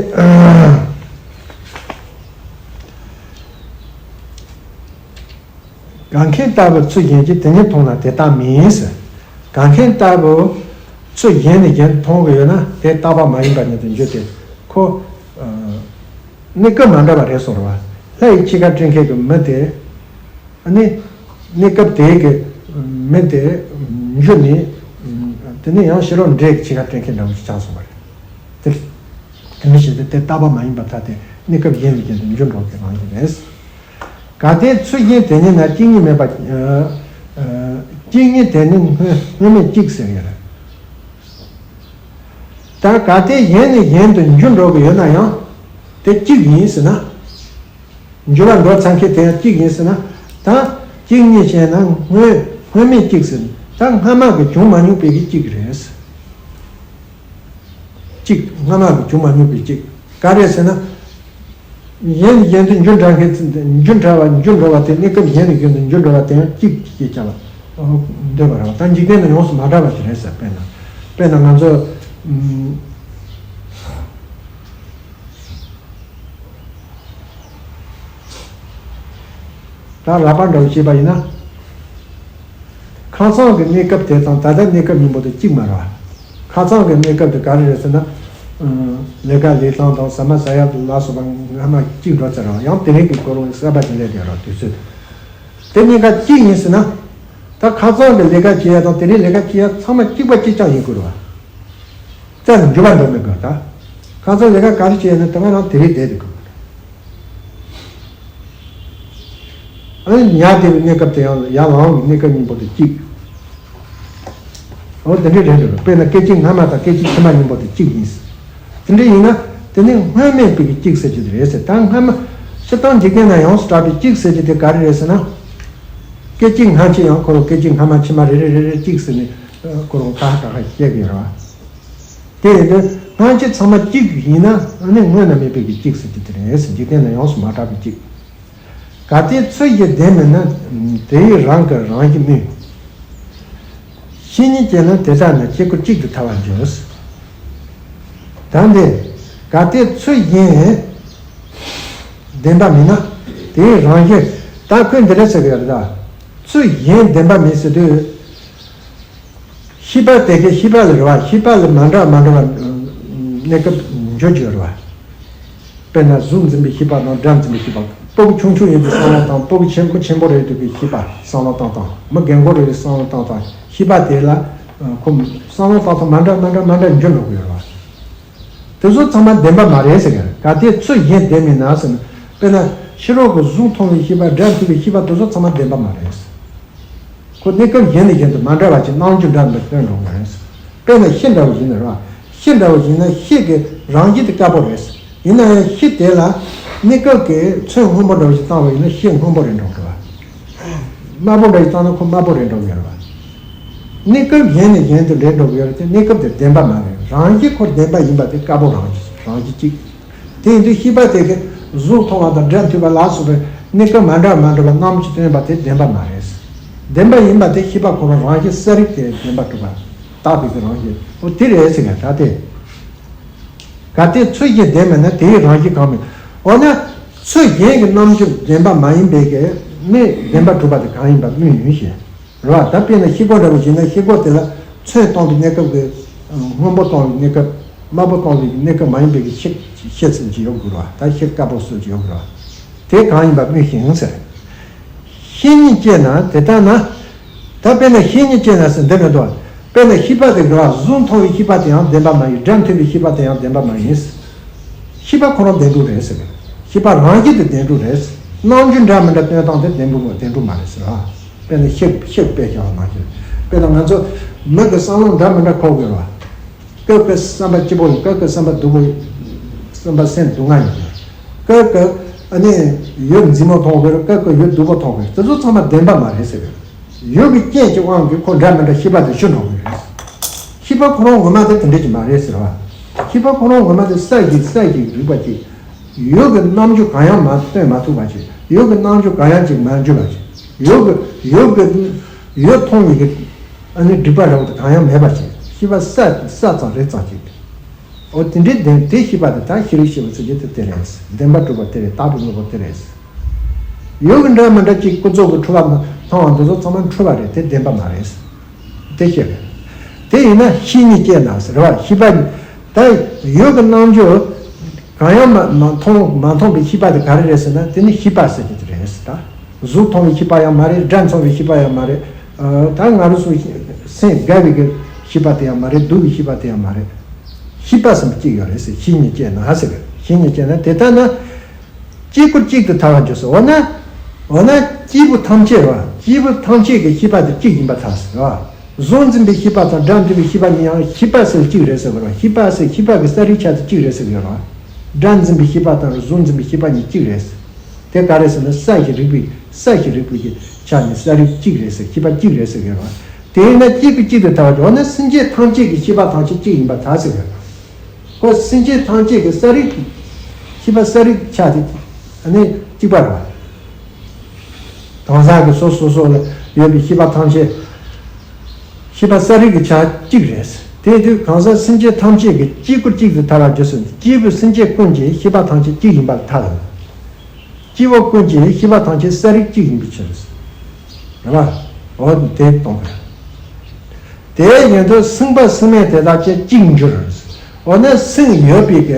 གང་མཁན་ལྟ་བུ་ཚུལ་གཞན་གྱིས། དེ་ཉིད་མཐོང་ན་དེ་རྟག་མིན་ཟེར། གང་མཁན་ལྟ་བུ་ཚུལ་གཞན་ནས་གཞན་མཐོང་གི་ཡོད་ན་དེ་རྟག་པ་མ་ཡིན་པ་ཉིད་དུ་འགྱུར་ཏེ། ཁོ། ཨ། གནས་སྐབས་མ་འདྲ་བ་རེད་སོང་རེད་པ། ལྷ་ཡི་ཕྱི་ཁ་སྤྲད་མཁན་གྱི་མི་དེ། ཨ་ནི། གནས་སྐབས་དེའི་གི་མི་དེ་འགྱུར་ནས། དེ་ནས་ཡང་ཕྱི་རོལ་འདྲེ་གི་ཕྱི་ཁ་སྤྲད་མཁན་འདྲ་བོ་ཞིག་ཆགས་སོང་བ་རེད། དེ། དེ་འདྲ་བྱས་ཏེ་དེ་རྟག་པ་མ་ཡིན་པར་ཐལ་ཏེ། གནས་སྐབས་གཞན་ལས་གཞན་དུ་འགྱུར་འགྲོ་གི་རང་བཞིན་རེད། གལ་ཏེ་ཚུལ་གཞན་དེ་ཉིད་ན། གཅིག་ཉིད་མེད་པ། ཨ། ཨ། གཅིག་ཉིད་དེ་ནི་སྔོན་སྔོན་མེད་གཅིག་ཟེར་ཡོད་རེད། ད་གལ་ཏེ་གཞན་ནས་གཞན་དུ་འགྱུར་འགྲོ་གི་ཡོད་ན་ཡང་། དེ་གཅིག་ཡིན་ཟེར་ན། འགྱུར་བ་འགྲོ་ཚར་མཁན་དེ་ཡང་གཅིག་ཡིན་ཟེར་ན། ད་གཅིག་ཉིད་བྱས་ན་སྔོན་སྔོན་མེད་གཅིག་ཟེར། ད་སྔ་མ་གི་བྱུང་མ་མྱོང་པའི་གི་གཅིག་རེད། གཅིག་སྔ་མ་གི་བྱུང་མ་མྱོང་པའི་གཅིག་ག་རེ་ཟེར་ན། གཞན་ནས་གཞན་དུ་འགྱུར་འགྲོ་མཁན། འགྱུར་འགྲོ་བ། འགྱུར་འགྲོ་བ་དེ། གནས་སྐབས་གཞན་ནས་གཞན་དུ་འགྱུར་འགྲོ་བ་དེ་ཡང་གཅིག་ཅེས་བྱ་བ་འདོད་པ་རེད་པ། ད་འཇིག་རྟེན་ན་ཡོངས་སུ་མ་གྲགས་པ་ཞིག་རེད་ཟེར། དཔེར་ན། དཔེར་ན་ང་ཚོ། ཨུམ། ད་རགས་པ་འདྲ་བོ་བྱས་པ་ཡིན་ན། ཁ་སང་གི་གནས་སྐབས་དེ་དང་ད་ལྟའི་གནས་སྐབས་གཉིས་པོ་དེ་གཅིག་མ་རེད་པ། ཁ་སང་གི་གནས་སྐབས་དེ་ག་རེ་རེད་ཟེར་ན། ཨ། ལས་ཀ་ལས་སྟངས་དང་ཟ་མ་ཟ་ཡག་ལ་སོགས་པ་སྔ་མ་གཅིག་འགྲོ་ཚར་རེད་པ། ཡང་དེ་རིང་གི་ཁོ་རང་གསར་པ་ཞིག་སླེབས་བསྡད་རེད་པ། དུས་ཚོད་དེ་གཉིས་ཀ་གཅིག་ཡིན་ཟེར་ན། ད་ཁ་སང་གི་ལས་ཀ་བྱེད་ཡག་དང་དེ་རིང་ལས་ཀ་བྱེད་ཡག་ཚང་མ་གཅིག་པ་གཅིག་རྐྱང་ཡིན་དགོས་རེད་པ། རྩ་ནས་འགྱུར་བ་འགྲོ་མི་དགོས། ད་ཁ་སང་ལས་ཀ་ག་རེ་བྱས་ན་དེ་སྔ་རང་དེ་རིང་བསྡད་དགོས། ཨ་ནི་ཉལ་བསྡད་པའི་གནས་སྐབས་དེ་ཡང་ཡར་ལངས་པའི་གནས་སྐབས་གཉིས་པོ་དེ་གཅིག་འོ་དེ་འདྲ་རེད་འདུག་དཔེར་ན་སྐད་ཅིག་སྔ་མ་དང་སྐད་ཅིག་ཕྱི་མ་གཉིས་པོ་དེ་གཅིག་ཡིན། དེ་འདྲ་ཡིན་ན་དེ་ནི་སྔོན་མེད་པའི་གཅིག་ཟེར་རྒྱུ་དེ་རེད་ཟེར། ད་སྔ་མ་སྤྱིར་བཏང་འཇིག་རྟེན་ན་ཡོངས་སུ་གྲགས་པའི་གཅིག་ཟེར་རྒྱུ་དེ་ག་རེ་རེད་ཟེར་ན། སྐད་ཅིག་སྔ་ཕྱི་ཡང་ཁོ་རང་སྐད་ཅིག་སྔ་མ་ཕྱི་མ་རེ་རེ་རེ་རེ་གཅིག་ཟེར་ནས་ཁོ་རང་ཁ་ཁ་ཁ་བཤད་ཀྱི་ཡོད་རེད་པ། དེ་ཡིན་དུས་སྔ་ཕྱི་ཚང་མ་གཅིག་ཡིན་ན། ཨ་ནི་སྔོན་ན་མེད་པའི་གི་གཅིག་ཟེར་རྒྱུ་དེ་རེད་ཟེར། འཇིག་རྟེན་ན་ཡོངས་སུ་མ་གྲགས་པའི་གཅིག་གལ་ཏེ་ཚུལ་གཞན་བདེན་མིན་ན། དེ་ཡི་རང་གི་རང་བཞིན་སྨྲོས། བཤེས་གཉེན་བསྐྱེད་ན་དེ་ལྟ་ན། སྐྱེ་དགུར་གཅིག་ཏུ་ཐལ་བར་འགྱུར། ད་འདི་གལ་ཏེ་ཚུལ་གཞན་བདེན་པ་མིན་ན། དེ་ཡི་རང་བཞིན། ད་ཁོས་འདི་འདྲ་ཟེར་གི་ཡོད་རེད། ད་ཚུལ་གཞན་བདེན་པ་མིན་ཟེར་དུས། ཤེས་པ་དེ་གའི་ཤེས་པ་ལ་རེད་པ། ཤེས་པ་ལ་མ་འདྲ་མ་འདྲ་བ་གནས་སྐབས་འགྱུར་གྱི་ཡོད་རེད་པ། དཔེར་ན་གཟུགས་འཛིན་པའི་ཤེས་པ་དང་སྒྲ་འཛིན་པའི་ཤེས་པ། སྤུ་གུ་ཆུང་ཆུང་ཡིན་དུས་བསམ་བློ་བཏང་། སྤུ་གུ་ཆེན་པོ་ཆེན་པོ་རེད་དུས་ཀྱི་ཤེས་པ་བསམ་བློ་བཏང་བཏང་། མི་རྒན་གོག་རེད་དུས་བསམ་བློ་བཏང་བཏང་། ཤེས་པ་དེ་ལ་ཁོ་བསམ་བློ་བཏང་ཐོག་མ་འདྲ་མ་འདྲ་མ་འདྲ་འགྱུར་འགྲོ་གི་ཡོད་རེད་པ། དེ་ཚོ་ཚང་མ་བདེན་པ་མ་རེད་ཟེར་གི་རེད། གལ་ཏེ་ཚུལ་གཞན་བདེན་མིན་ན་ཟེར་ན། དཔེར་ན་ཕྱི་རོལ་གྱི་གཟུགས་མཐོང་བའི་ཤེས་པ། སྒྲ་ཐོས་པའི་ཤེས་པ། དེ་ཚོ་ཚང་མ་བདེན་པ་མ་རེད། ཁོ་གནས་སྐབས་གཞན་ནས་གཞན་དུ་མ་འདྲ་བ་ཅིག་རྣམ་འགྱུར་འདྲ་མི་འདྲ་སྟོན་འགྲོ་གི་རེད། དཔེར་ན་ཤི་འདྲ་བོ་ཞིག་ཡིན་ན་རེད་བ། ཤི་འདྲ་བོ་ཞིག་ཡིན་ན་ཤི་གི་རང་བཞིན་དེ་དཀར་པོ་རེད། ཡིན་ན་ཡང་ཤི་དེ་ལ་གནས་སྐབས་ཀྱི་ཚོན་སྔོན་པོ་འདྲ་བོ་ཞིག་བཏང་བ་ཡིན་ན་ཤི་སྔོན་པོ་རེད་འགྲོ་གི་རེད་བ། དམར་པོ་འདྲ་ཞིག་བཏང་ན་ཁོ་དམར་པོ་རེད་འགྲོ་གི་རེད་བ། གནས་སྐབས་གཞན་ནས་གཞན་དུ་འདྲེས་འགྲོ་གི་ཡོད་རེད་དེ་གནས་སྐབས་དེ་བདེན་པ་མ་རེད། རང་བཞིན་ཁོ་བདེན་པ་ཡིན་པ་དེ་དཀར་པོ་རང་བཞིན་རང་བཞིན་གཅིག་དེ་ཡིན་དུས་ཤེས་པ་དེ་གིས་གཟུགས་མཐོང་བ་དང་སྒྲ་ཐོས་པ་ལ་སོགས་པའི་གནས་སྐབས་མ་འདྲ་མ་འདྲ་བ་རྣམ་བཅུ་སྟོན་པ་དེ་བདེན་པ་མ་རེད། བདེན་པ་ཡིན་པ་དེ་ཤེས་པ་ཁོ་རང་རང་བཞིན་གསལ་རིག་དེ་བདེན་པ་གྲུབ་པ། རྟག་པའི་གི་རང་བཞིན་འོ་དེ་རེད་ཟེར་ག་ད་དེ། གལ་ཏེ་ཚུལ་གཞན་བདེན་མིན་ན་དེའི་རང་བཞིན་གང་མིན། འོ་ན་ཚུལ་གཞན་གྱི་རྣམ་འགྱུར་བདེན་པ་མ་ཡིན་པའི་གི་ནི་བདེན་པ་གྲུབ་པ་དེ་གང་ཡིན་པ་དངོས་ཡིན་ཞེས། རེད་བ། ད་དཔེར་ན་ཤེལ་སྒོ་འདྲ་བོ་བྱས་ན་ཤེལ་སྒོ་དེ་ལ་ཚོན་གཏོང་བའི་གནས་སྐབས་ཀྱི་སྔོན་པོ་གཏོང་བའི་གནས་སྐབས་དམར་པོ་གཏོང་བའི་གནས་སྐབས་མ་ཡིན་པའི་གི་ཤེལ་ཤེལ་ཟེར་གྱི་ཡོད་དགོས་རེད་བ། ད་ཤེལ་དཀར་པོ་ཟེར་གྱི་ཡོད་དགོས་རེད་བ། དེ་གང་ཡིན་པ་དངོས་ཤིང་ཟེར། ཤེལ་གཉིས་སྐྱེས་ན་དེ་ལྟ་ན། ད་དཔེར་ན་ཤེལ་གཉིས་སྐྱེས་ན་ཟེར་འདི་མི་འདུག་དཔེར་ན་ཤེས་པ་དེ་འགྲོ་བ་གཟུགས་མཐོང་བའི་ཤེས་པ་དེ་ཡང་བདེན་པ་མ་ཡིན། སྒྲ་ཐོས་པའི་ཤེས་པ་དེ་ཡང་བདེན་པ་མ་ཡིན། ཤེས་པ་ཁོ་རང་བདེན་གྲུབ་རེད་ཟེར། ཤེས་པ་རང་བཞིན་དེ་བདེན་གྲུབ་རེད། རྣམ་འགྱུར་འདྲ་མི་འདྲ་སྟོན་སྟངས་དེ་བདེན་པོ་བདེན་གྲུབ་མ་རེད་ཟེར་བ། དཔེར་ན་ཤེལ་ཤེལ་དཔེ་བཞག་པ་ནང་བཞིན། དཔེར་ན་ང་ཚོ་མི་གི་བསམ་བློ་འདྲ་མི་འདྲ་འཁོར་དགོས་རེད་བ། སྐབས་ཀྱི་བསམ་པ་སྐྱིད་པོ་ཡིན། སྐབས་ཀྱི་བསམ་པ་སྡུག་པོ་ཡིན། བསམ་པ་སེམས་སྡུག་བསྔལ་ཡིན། སྐབས་ཀྱི་ཨ་ནི་ཡུལ་མཛེས་མོ་མཐོང་དགོས་རེད། སྐབས་ཀྱི་ཡུལ་སྡུག་པོ་མཐོང་དགོས་རེད། དེ་ཚོ་ཚང་མ་བདེན་པ་མ་རེད་ཟེར་གི། ཡུལ་གྱི་རྐྱེན་གྱི་དབང་གིས་ཁོ་འདྲ་མི་འདྲ་ཤེས་པ་དེ་ཤི་འགྲོ་གི་རེད། ཤེས་པ་ཁོ་རང་ངོ་མ་དེ་དེ་འདྲ་ཅིག་མ་རེད་ཟེར་བ། ཤེས་པ་ཁོ་རང་ངོ་མ་དེ་གསལ་ཞིང་གསལ་ཞིང་རིག་པ་ཅིག་ཡུལ་གྱི་རྣམ་འགྱུར་གང་ཡང་མ་སྟོན་མ་ཐུབ་པ་ཅིག་ཡུལ་གྱི་རྣམ་འགྱུར་གང་ཡང་ཅིག་མ་འཇུ་བ་ཅིག་ཡུལ་གྱི་ཡུལ་གྱི་ཡུལ་མཐོང་ཡི་གི་ཨ་ནི་སྒྲིབ་པ་ར་བ་དེ་གང་ཡང་མེད་པ་ཅིག་ཤེས་པ་གསལ་གསལ་ཙམ་རེད་ཙམ་ཅིག་འོ་དེ་འདྲའི་བདེན་དེ་ཤེས་པ་དེ་ད་ཤེས་རིག་ཤེས་པ་ཟེར་རྒྱུ་དེ་དེ་རེད། བདེན་པ་གྲུབ་པ་དེ་རེད། རྟག་པའི་དངོས་པོ་དེ་རེད། ཡུལ་གྱི་འདྲ་མི་འདྲ་གཅིག་ཀུན་རྫོབ་ཀྱི་འཁྲུལ་པ་མཐོང་བ་འདི་ཚོ་ཚང་མ་འཁྲུལ་པ་རེད། དེ་བདེན་པ་མ་རེད། དེ་ཤེས་དགོས། དེ་ཡིན་ན་ཤེས་གཉིས་སྐྱེས་ན་ཟེར་བ་ཤེས་པ་ད་ཡུལ་གྱི་རྣམ་འགྱུར་གང་ཡང་མ་མ་མཐོང་མ་མཐོང་པའི་ཤེས་པ་དེ་ག་རེ་རེད་ཟེར་ན་དེ་ནི་ཤེས་པ་ཟེར་གྱི་དེ་རེད་ཟེར་ད། གཟུགས་མཐོང་བའི་ཤེས་པ་ཡང་མ་རེད། སྒྲ་མཐོང་བའི་ཤེས་པ་ཡང་མ་རེད། ད་ང་རང་ཚོ་སེམས་དགའ་བའི་གི་ཤེས་པ་དེ་ཡང་མ་རེད། སྡུག་གི་ཤེས་པ་དེ་ཡང་མ་རེད། ཤེས་པ་ཟེར་གཅིག་ཡོད་རེད་ཟེར། ཤེས་གཉིས་སྐྱེས་ན་ཟེར། ཤེས་གཉིས་སྐྱེས་ན་དེ་ལྟ་ན། གཅིག་པུ་གཅིག་ཏུ་ཐལ་བར་འགྱུར་སོ། འོ་ན། འོ་ན་སྐྱེས་བུ་ཐམས་ཅད་རོ། སྐྱེས་བུ་ཐམས་ཅད་ཀྱི་ཤེས་པ་དེ་གཅིག་ཡིན་པར་ཐལ་ཟེར་རོ། གཟུགས་འཛིན་པའི་ཤེས་པ་དང་སྒྲ་འཛིན་པའི་ཤེས་པ་གཉིས་ཡང་ཤེས་པ་ཟེར་གཅིག་རེད་ཟེར་བ་རོ། ཤེས་པ་ཟེར་ཤེས་པ་གི་གསལ་རིག་ཆ་དེ་གཅིག་རེད་ཟེར་གི་རོ། སྒྲ་འཛིན་པའི་ཤེས་པ་དང་གཟུགས་འཛིན་པའི་ཤེས་པ་གཉིས་གཅིག་རེད། དེ་ག་རེ་ཟེར་ན་གསལ་ཞིང་རིག་པའི་གསལ་ཞིང་རིག་པའི་ཆ་ནི་གསལ་རིག་གཅིག་རེད་ཟེར། ཤེས་པ་གཅིག་རེད་ཟེར་གི་རོ། དེས་ན་གཅིག་གི་གཅིག་ཏུ་ཐལ་བ་འོ་ན་སེམས་ཅན་ཐམས་ཅད་ཀྱི་ཤེས་པ་ཐམས་ཅད་གཅིག་ཡིན་པར་ཐལ་ཟེར་གི་རོ། ཁོ་སེམས་ཅན་ཐམས་ཅད་ཀྱི་གསལ་རིག་ཤེས་པ་གསལ་རིག་ཆ་དེ་ཨ་ནི་གཅིག་པ་རེད། གང་ཟག་གི་སོ་སོ་སོ་ལ་ཡོད་པའི་ཤེས་པ་ཐམས་ཅད་ཤེས་པ་གསལ་རིག་གི་ཆ་གཅིག་རེད། དེ་དུས་གང་ཟག་སེམས་ཅན་ཐམས་ཅད་ཀྱི་གཅིག་པུ་གཅིག་ཏུ་ཐལ་བར་འགྱུར་ཟེར། སྐྱེས་བུ་སེམས་ཅན་ཀུན་གྱི་ཤེས་པ་ཐམས་ཅད་གཅིག་ཡིན་པར་ཐལ། སྐྱེ་བོ་ཀུན་གྱི་ཤེས་པ་ཐམས་ཅད་གསལ་རིག་གཅིག་ཡིན་པའི་ཕྱིར། རེད་བ། འོ་དེ་གཏོང་དགོས། དེ་ཡིན་དུས་སེམས་པ་སེམས་མེད་དེ་དག་ཀྱང་གཅིག་འགྱུར། འོ་ན་སེམས་ཡོད་པའི་གི་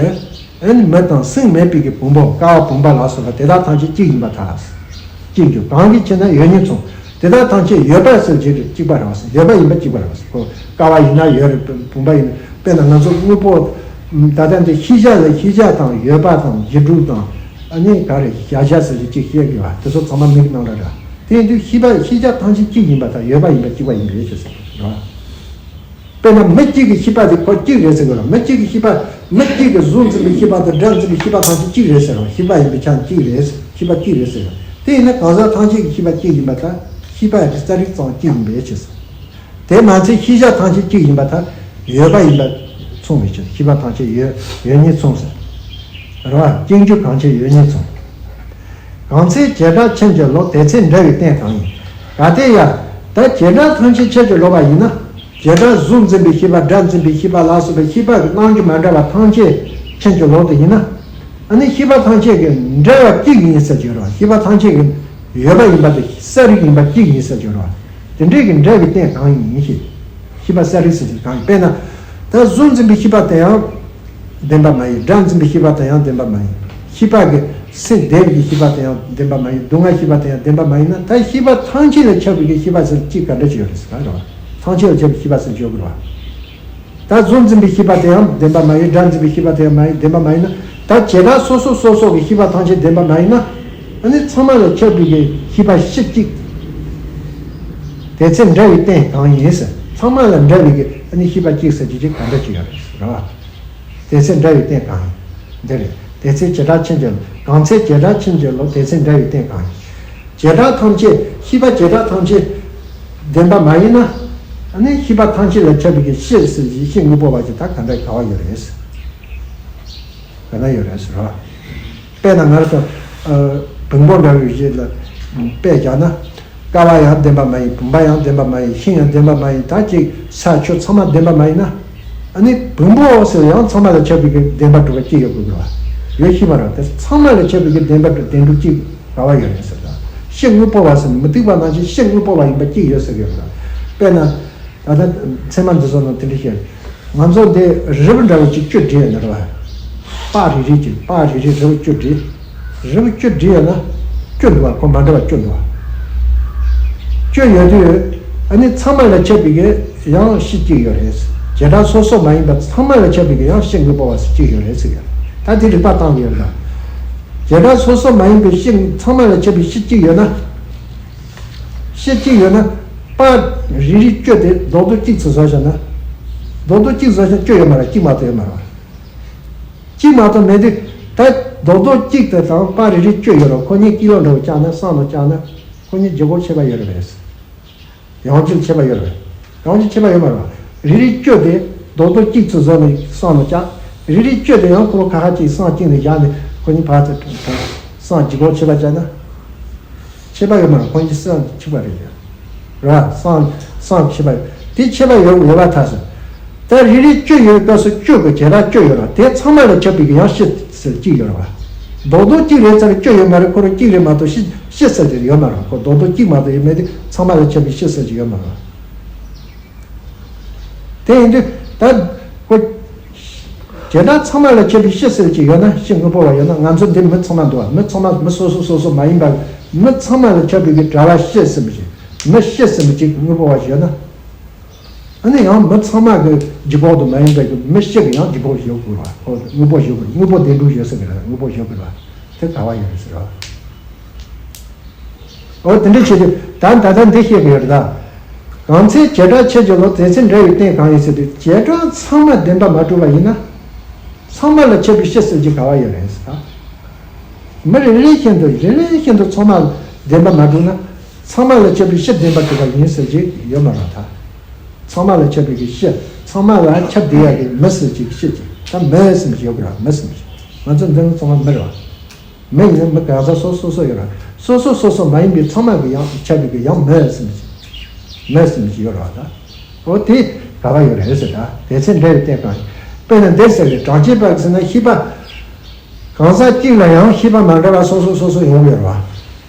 ཨ་ནི་མི་དང་སེམས་མེད་པའི་གི་བུམ་པ་ཀ་བ་བུམ་པ་ལ་སོགས་པ་དེ་དག་ཐམས་ཅད་གཅིག་ཡིན་པར་ཐལ། གཅིག་འགྱུར། གང་གི་ཕྱིར་ན་ཡོད་ཉིད་མཚུངས། དེ་དག་ཐམས་ཅད་ཡོད་པ་ཟེར་གྱི་རེད། གཅིག་པ་རེད་བ་ཟེར། ཡོད་པ་ཡིན་པ་གཅིག་པ་རེད་བ་ཟེར། ཁོ་ཀ་བ་ཡིན་ན་ཡོད་རེད། བུམ་པ་ཡིན་ན། དཔེར་ན་ང་ཚོ་དངོས་པོ་ད་ལྟ་འདི་ཤེས་བྱ་ལ་ཤེས་བྱ་དང་ཡོད་པ་དང་རྗེས་གྲུབ་དང་ཨ་ནི་ག་རེ་གཞལ་བྱ་ཟེར་གྱི་གཅིག་བཤད་དགོས་བ། དེ་ཚོ་ཚང་མ་མིག་ནང་ལ་རེད། དེ་ཡིན་དུས་ཤེས་པ་ཤེས་བྱ་ཐམས་ཅད་གཅིག་ཡིན་པ་དང་ཡོད་པ་ཡིན་པ་གཅིག་པ་ཡིན་པའི་ཕྱིར་ཟེར་རེད་བ། དཔེར་ན་མི་གཅིག་གི་ཤེས་པ་དེ་ཁོ་གཅིག་རེད་ཟེར་དགོས་རེད། མི་གཅིག་གི་ཤེས་པ་མི་གཅིག་གི་གཟུགས་འཛིན་པའི་ཤེས་པ་དང་སྒྲ་འཛིན་པའི་ཤེས་པ་ཐམས་ཅད་གཅིག་རེད་ཟེར་བ། ཤེས་པ་ཡིན་པའི་ཆ་གཅིག་རེད། ཤེས་པ་གཅིག་རེད་ཟེར་བ། དེ་ཡིན་ན་གང་ཟག་ཐམས་ཅད་ཀྱི་ཤེས་པ་གཅིག་ཡིན་པ་དང་ཤེས་པ་ཡི་གསལ་རིག་ཙམ་གཅིག་ཡིན་པའི་ཕྱིར། དེ་མ་ཚད་ཤེས་བྱ་ཐམས་ཅད་གཅིག་ཡིན་པ་དང་ཡོད་པ་ཡིན་པ་མཚུངས་པའི་ཕྱིར། ཤེས་པ་ཐམས་ཅད་ཡོད་ཡོད་ཉིད་མཚུངས་ཟེར། རེད་བ། གཅིག་འགྱུར་གང་ཕྱིར་ཡོད་ཉིད་མཚུངས། གང་ཚེ་བྱེ་བྲག་ཕྱིན་ཅི་ལོག་དེ་ཚེ་འདྲ་བའི་རྟེན་གང་ཡིན། གལ་ཏེ་ཡང་ད་བྱེ་བྲག་ཐམས་ཅད་ཕྱིན་ཅི་ལོག་པ་ཡིན་ན། བྱེ་བྲག་གཟུགས་འཛིན་པའི་ཤེས་པ་སྒྲ་འཛིན་པའི་ཤེས་པ་ལ་སོགས་པའི་ཤེས་པ་གི་རྣམ་འགྱུར་མ་འདྲ་བ་ཐམས་ཅད་ཕྱིན་ཅི་ལོག་ཏུ་ཡིན་ན། ཨ་ནི་ཤེས་པ་ཐམས་ཅད་ཀྱི་འདྲ་བ་གཅིག་ཡིན་ཟེར་གྱི་རེད་བ། ཤེས་པ་ཐམས་ཅད་ཀྱི་ཡོད་པ་ཡིན་པ་དེ་གསལ་རིག་ཡིན་པ་གཅིག་ཡིན་ཟེར་གྱི་རེད་བ། དེ་འདྲའི་གི་འདྲ་བའི་རྟེན་གང་ཡིན་ཞེས། ཤེས་པ་གསལ་རིག་ཟེར་གྱི་གང་ཡིན། དཔེར་ན། ད་གཟུགས་འཛིན་པའི་ཤེས་པ་དེ་ཡང་བདེན་པ་མ་ཡིན། སྒྲ་འཛིན་པའི་ཤེས་པ་དེ་ཡང་བདེན་པ་མ་ཡིན། ཤེས་པ་གི་སེམས་བདེ་བའི་ཤེས་པ་དེ་ཡང་བདེན་པ་མ་ཡིན། སྡུག་བསྔལ་ཤེས་པ་དེ་ཡང་བདེན་པ་མ་ཡིན་ན། ད་ཤེས་པ་ཐམས་ཅད་ལ་ཁྱབ་པའི་གི་ཤེས་པ་ཟེར་གཅིག་ག་འདྲ་ཅིག་ཡོད་རེད་ཟེར་ག་རེད་བ། ཐམས་ཅད་ལ་ཁྱབ་པའི་ཤེས་པ་ཟེར་ཡོད་དགོས་རེད་བ། ད་གཟུགས་འཛིན་པའི་ཤེས་པ་དེ་ཡང་བདེན་པ་མ་ཡིན། སྒྲ་འཛིན་པའི་ཤེས་པ་དེ་ཡང་མ་ཡིན། བདེན་པ་མ་ཡིན་ན། ད་བྱེ་བྲག་སོ་སོ་སོ་སོ་གི་ཤེས་པ་ཐམས་ཅད་བདེན་པ་མ་ཡིན་ན། ཨ་ནི་ཚང་མ་ལ་ཁྱབ་པའི་གི་ཤེས་པ་གཅིག་གཅིག་དེ་ཚེ་འདྲ་བའི་རྟེན་གང་ཡིན་ཟེར། ཚང་མ་ལ་འདྲ་བའི་གི་ཨ་ནི་ཤེས་པ་གཅིག་ཟེར་གྱི་ཅིག་ག་འདྲ་ཅིག་ཡོད་རེད་ཟེར་རེད་བ། དེ་ཚེ་འདྲ་བའི་རྟེན་གང་ཡིན། འདི་རེད། དེ་ཚེ་བྱེ་བྲག་ཕྱིན་ཅི་ལོག་གང་ཚེ་བྱེ་བྲག་ཕྱིན་ཅི་ལོག་དེ་ཚེ་འདྲ་བའི་རྟེན་གང་ཡིན། བྱེ་བྲག་ཐམས་ཅད་ཤེས་པ་བྱེ་བྲག་ཐམས་ཅད་བདེན་པ་མ་ཡིན་ན། ཨ་ནི་ཤེས་པ་ཐམས་ཅད་ལ་ཁྱབ་པའི་གི་སྤྱི་ཟེར་གྱི་སྤྱི་དངོས་པོ་བ་ཅིག་ད་ག་འདྲ་ག་བ་ཡོད་རེད་ཟེར། ག་འདྲ་ཡོད་རེད་ཟེར་བ། དཔེར་ན་ང་རང་ཚོ་བོང་བུ་འདྲ་བའི་གཞི་ལ་དཔེ་བཞག་ན། ཀ་བ་ཡང་བདེན་པ་མ་ཡིན། བུམ་པ་ཡང་བདེན་པ་མ་ཡིན། ཤིང་ཡང་བདེན་པ་མ་ཡིན། ད་ཅིག་ས་ཆུ་ཚང་མ་བདེན་པ་མ་ཡིན་ན། ཨ་ནི་བོང་བུ་ཟེར་ཡང་ཚང་མ་ལ་ཁྱབ་པའི་གི་བདེན་པ་གྲུབ་པ་ཅིག་ཡོད་དགོས་ཀྱི་རེད་བ། ཡོད་ཤེས་མ་རེད། དེ་ཚང་མ་ལ་ཁྱབ་པའི་གི་བདེན་པ་གྲུབ་བདེན་གྲུབ་ཅིག་ག་བ་ཡོད་རེད་ཟེར་ད། སྤྱི་དངོས་པོ་བ་ཟེར་ནས་མུ་སྟེགས་པ་ནང་བཞིན་སྤྱི་དངོས་པོ་བ་ཡིན་པ་ཅིག་ཡོད་ཟེར་གི་རེད་བ། དཔེར་ན། ད་ལྟ་ཚད་མ་འདི་ཚོ་ནང་དེ་འདྲ་བཤད། ང་ཚོ་འདི་རི་བོ་འདྲ་བོ་ཅིག་བཅུ་བསྒྲིགས་ཡོད་ན་རེད་བ། པ་རེ་རེ་ཅིག་པ་རེ་རེ་རི་བོ་བཅུ་བསྒྲིགས། རི་བོ་བཅུ་བསྒྲིགས་ཡོད་ན། བཅུ་འདུག་བ། ཁོ་མ་འདྲ་བ་བཅུ་འདུག་བ། བཅུ་ཡོད་དུས། ཨ་ནི་ཚང་མ་ལ་ཁྱབ་པའི་གི་ཡང་སྤྱི་གཅིག་ཡོད་རེད། བྱེ་བྲག་སོ་སོ་མ་ཡིན་པ་ཚང་མ་ལ་ཁྱབ་པའི་གི་ཡང་སྤྱི་དངོས་པོ་བ་ཟེར་གཅིག་ཡོད་རེད་ཟེར་ཡ། ད་དེ་རིགས་པ་བཏང་གི་ཡོད་ན། བྱེ་བྲག་སོ་སོ་མ་ཡིན་པའི་སྤྱི་ཚང་མ་ལ་ཁྱབ་པའི་སྤྱི་གཅིག་ཡོད་ན། སྤྱི་གཅིག་ཡོད་ན། པ་རེ་རེ་བཅུ་དེ་རྡོག་རྡོག་གཅིག་ཙམ་བཟོ་བྱས་ན། རྡོག་རྡོག་གཅིག་བཟོ་བྱས་ན་བཅུ་ཡོད་མ་རེད། གཅིག་མ་གཏོགས་ཡོད་མ་རེད། གཅིག་མ་གཏོགས་མེད་དུས། ད་རྡོག་རྡོག་གཅིག་དེ་དང་པ་རེ་རེ་བཅུ་ཡོད་རེད། ཁོ་གཉིས་ཀི་ལོ་འདྲ་བོ་བཅག་ན། སྲང་ལ་བཅག་ན། ཁོ་གཉིས་ལྗིད་ཁོག་ཁྱད་པར་ཡོད་རེད་པས། ཡང་ཅིག་ཁྱད་པར་ཡོད་རེད། ཡང་ཅིག་ཁྱད་པར་ཡོད་མ་རེད་པ། རེ་རེ་བཅུ་དེ་རྡོག་རྡོག་གཅིག་ཙམ་བཟོས་ནས་སྲང་ལ་བཅག་རེ་རེ་བཅུ་དེ་ཡང་ཁོ་ཁ་ཁ་གཅིག་སྲང་གཅིག་ནས་བཞག་ནས་ཁོ་གཉིས་བར་དུ་སྲང་ལྗིད་ཁོག་ཁྱད་པར་བཅག་ན། ཁྱད་པར་ཡོད་མ་རེད། ཁོ་གཉིས་སྲང་གཅིག་པ་རེད། རེད་བ། སྲང་སྲང་ཁྱད་པར་ཡོད། དེ་ཁྱད་པར་ཡོད་ཡོད་པ་ཐག་ཆོད། ད་རེ་རེ་བཅུ་ཡོད་སྐབས་སུ་བཅུ་གི་བྱེ་བྲག་བཅུ་ཡོད་རེད། དེ་ཚང་མ་ལ་ཁྱབ་པའི་གི་ཡང་སྤྱི་ཟེར་གཅིག་ཡོད་རེད་བ། རྡོག་རྡོག་གཅིག་རེད་ཙང་བཅུ་ཡོད་མ་རེད། ཁོ་རང་གཅིག་རེད་མ་གཏོགས་སྤྱི་སྤྱི་ཟེར་གྱི་ཡོད་མ་རེད། ཁོ་རྡོག་རྡོག་གཅིག་མ་གཏོགས་ཡོད་མེད་དེ་ཚང་མ་ལ་ཁྱབ་པའི་སྤྱི་ཟེར་གྱི་ཡོད་མ་རེད། དེ་ཡིན་དུས་ད་ཁོ། བྱེ་བྲག་ཚང་མ་ལ་ཁྱབ་པའི་སྤྱི་ཟེར་གྱི་ཡོད་ན། སྤྱི་དངོས་པོ་བ་ཡོད་ན། ང་ཚོ་འདི་མི་ཚང་མ་འདུག་བ། མི་ཚང་མ་མི་སོ་སོ་སོ་སོ་མ་ཡིན་པ། མི་ཚང་མ་ལ་ཁྱབ་པའི་གི་བྱ་བ་སྤྱི་ཟེར་མི་ཅིག་མི་སྤྱི་ཟེར་མི་ཅིག་དངོས་པོ་བ་ཞིག་ཡོད་ན། ཨ་ནི་ཡང་མི་ཚང་མ་གི་ལྗིད་ཁོག་ཏུ་མ་ཡིན་པའི་གི་མི་སྤྱི་གི་ཡང་ལྗིད་ཁོག་ཞིག་ཡོད་དགོས་བ། ཁོ་དངོས་པོ་ཞིག་ཡོད་དགོས། དངོས་པོ་བདེན་གྲུབ་ཡོད་ཟེར་གི་རེད། དངོས་པོ་ཞིག་ཡོད་དགོས་བ། དེ་ག་བ་ཡོད་རེད་ཟེར་བ། འོ་དེ་འདྲ་བྱེད་དུས་ད་ད་ལྟ་འདི་བཤད་ཀྱི་ཡོད་རེད་ད། གང་ཚེ་བྱེ་བྲག་ཕྱིན་ཅི་ལོག་དེ་ཚེ་འདྲ་བའི་རྟེན་གང་ཡིན་ཟེར་དུས། བྱེ་བྲག་ཚང་མ་བདེན་པ་མ་གྲུབ་པ་ཡིན་ན། ཚང་མ་ལ་ཁྱབ་པའི་སྤྱི་ཟེར་གྱི་ག་བ་ཡོད་རེད་ཟེར་ད། མི་རེ་རེ་བཞིན་དུ་རེ་རེ་བཞིན་དུ་ཚང་མ་བདེན་པ་མ་གྲུབ་ན། ཚང་མ་ལ་ཁྱབ་པའི་སྤྱི་བདེན་པ་གྲུབ་པ་ཡིན་ཟེར་གྱི་ཡོད་མ་རེད་ད། ཚང་མ་ལ་ཁྱབ་པའི་གི་སྤྱི། ཚང་མ་ལ་ཁྱབ་བསྡད་ཡ་གི་མི་ཟེར་གྱི་སྤྱི་གཅིག་ད་མི་ཟེར་གྱི་ཡོད་གི་རེད། མི་ཟེར་གྱི། ང་ཚོ་འདི་ནི་ཚང་མ་མི་རེད་བ། མི་ཡིན་ན་མི་གང་ཟག་སོ་སོ་སོ་ཡོད་ར། སོ་སོ་སོ་སོ་མ་ཡིན་པའི་ཚང་མ་གི་ཡང་ཁྱབ་པའི་གི་ཡང་མི་ཟེར་མི་ཅིག་མི་ཟེར་མི་ཅིག་ཡོད་ར་བ་ད། འོ་དེ་ག་བ་ཡོད་རེད་ཟེར་ད། དེ་ཚེ་འདྲ་བའི་རྟེན་གང་ཡིན། དཔེར་ན་འདིར་ཟེར་གི་གྲངས་ཀྱི་བར་ཟེར་ན་ཤེས་པ། གང་ཟག་གཅིག་ལ་ཡང་ཤེས་པ་མ་འདྲ་བ་སོ་སོ་སོ་སོ་ཡོང་གི་ཡོད་ར་བ།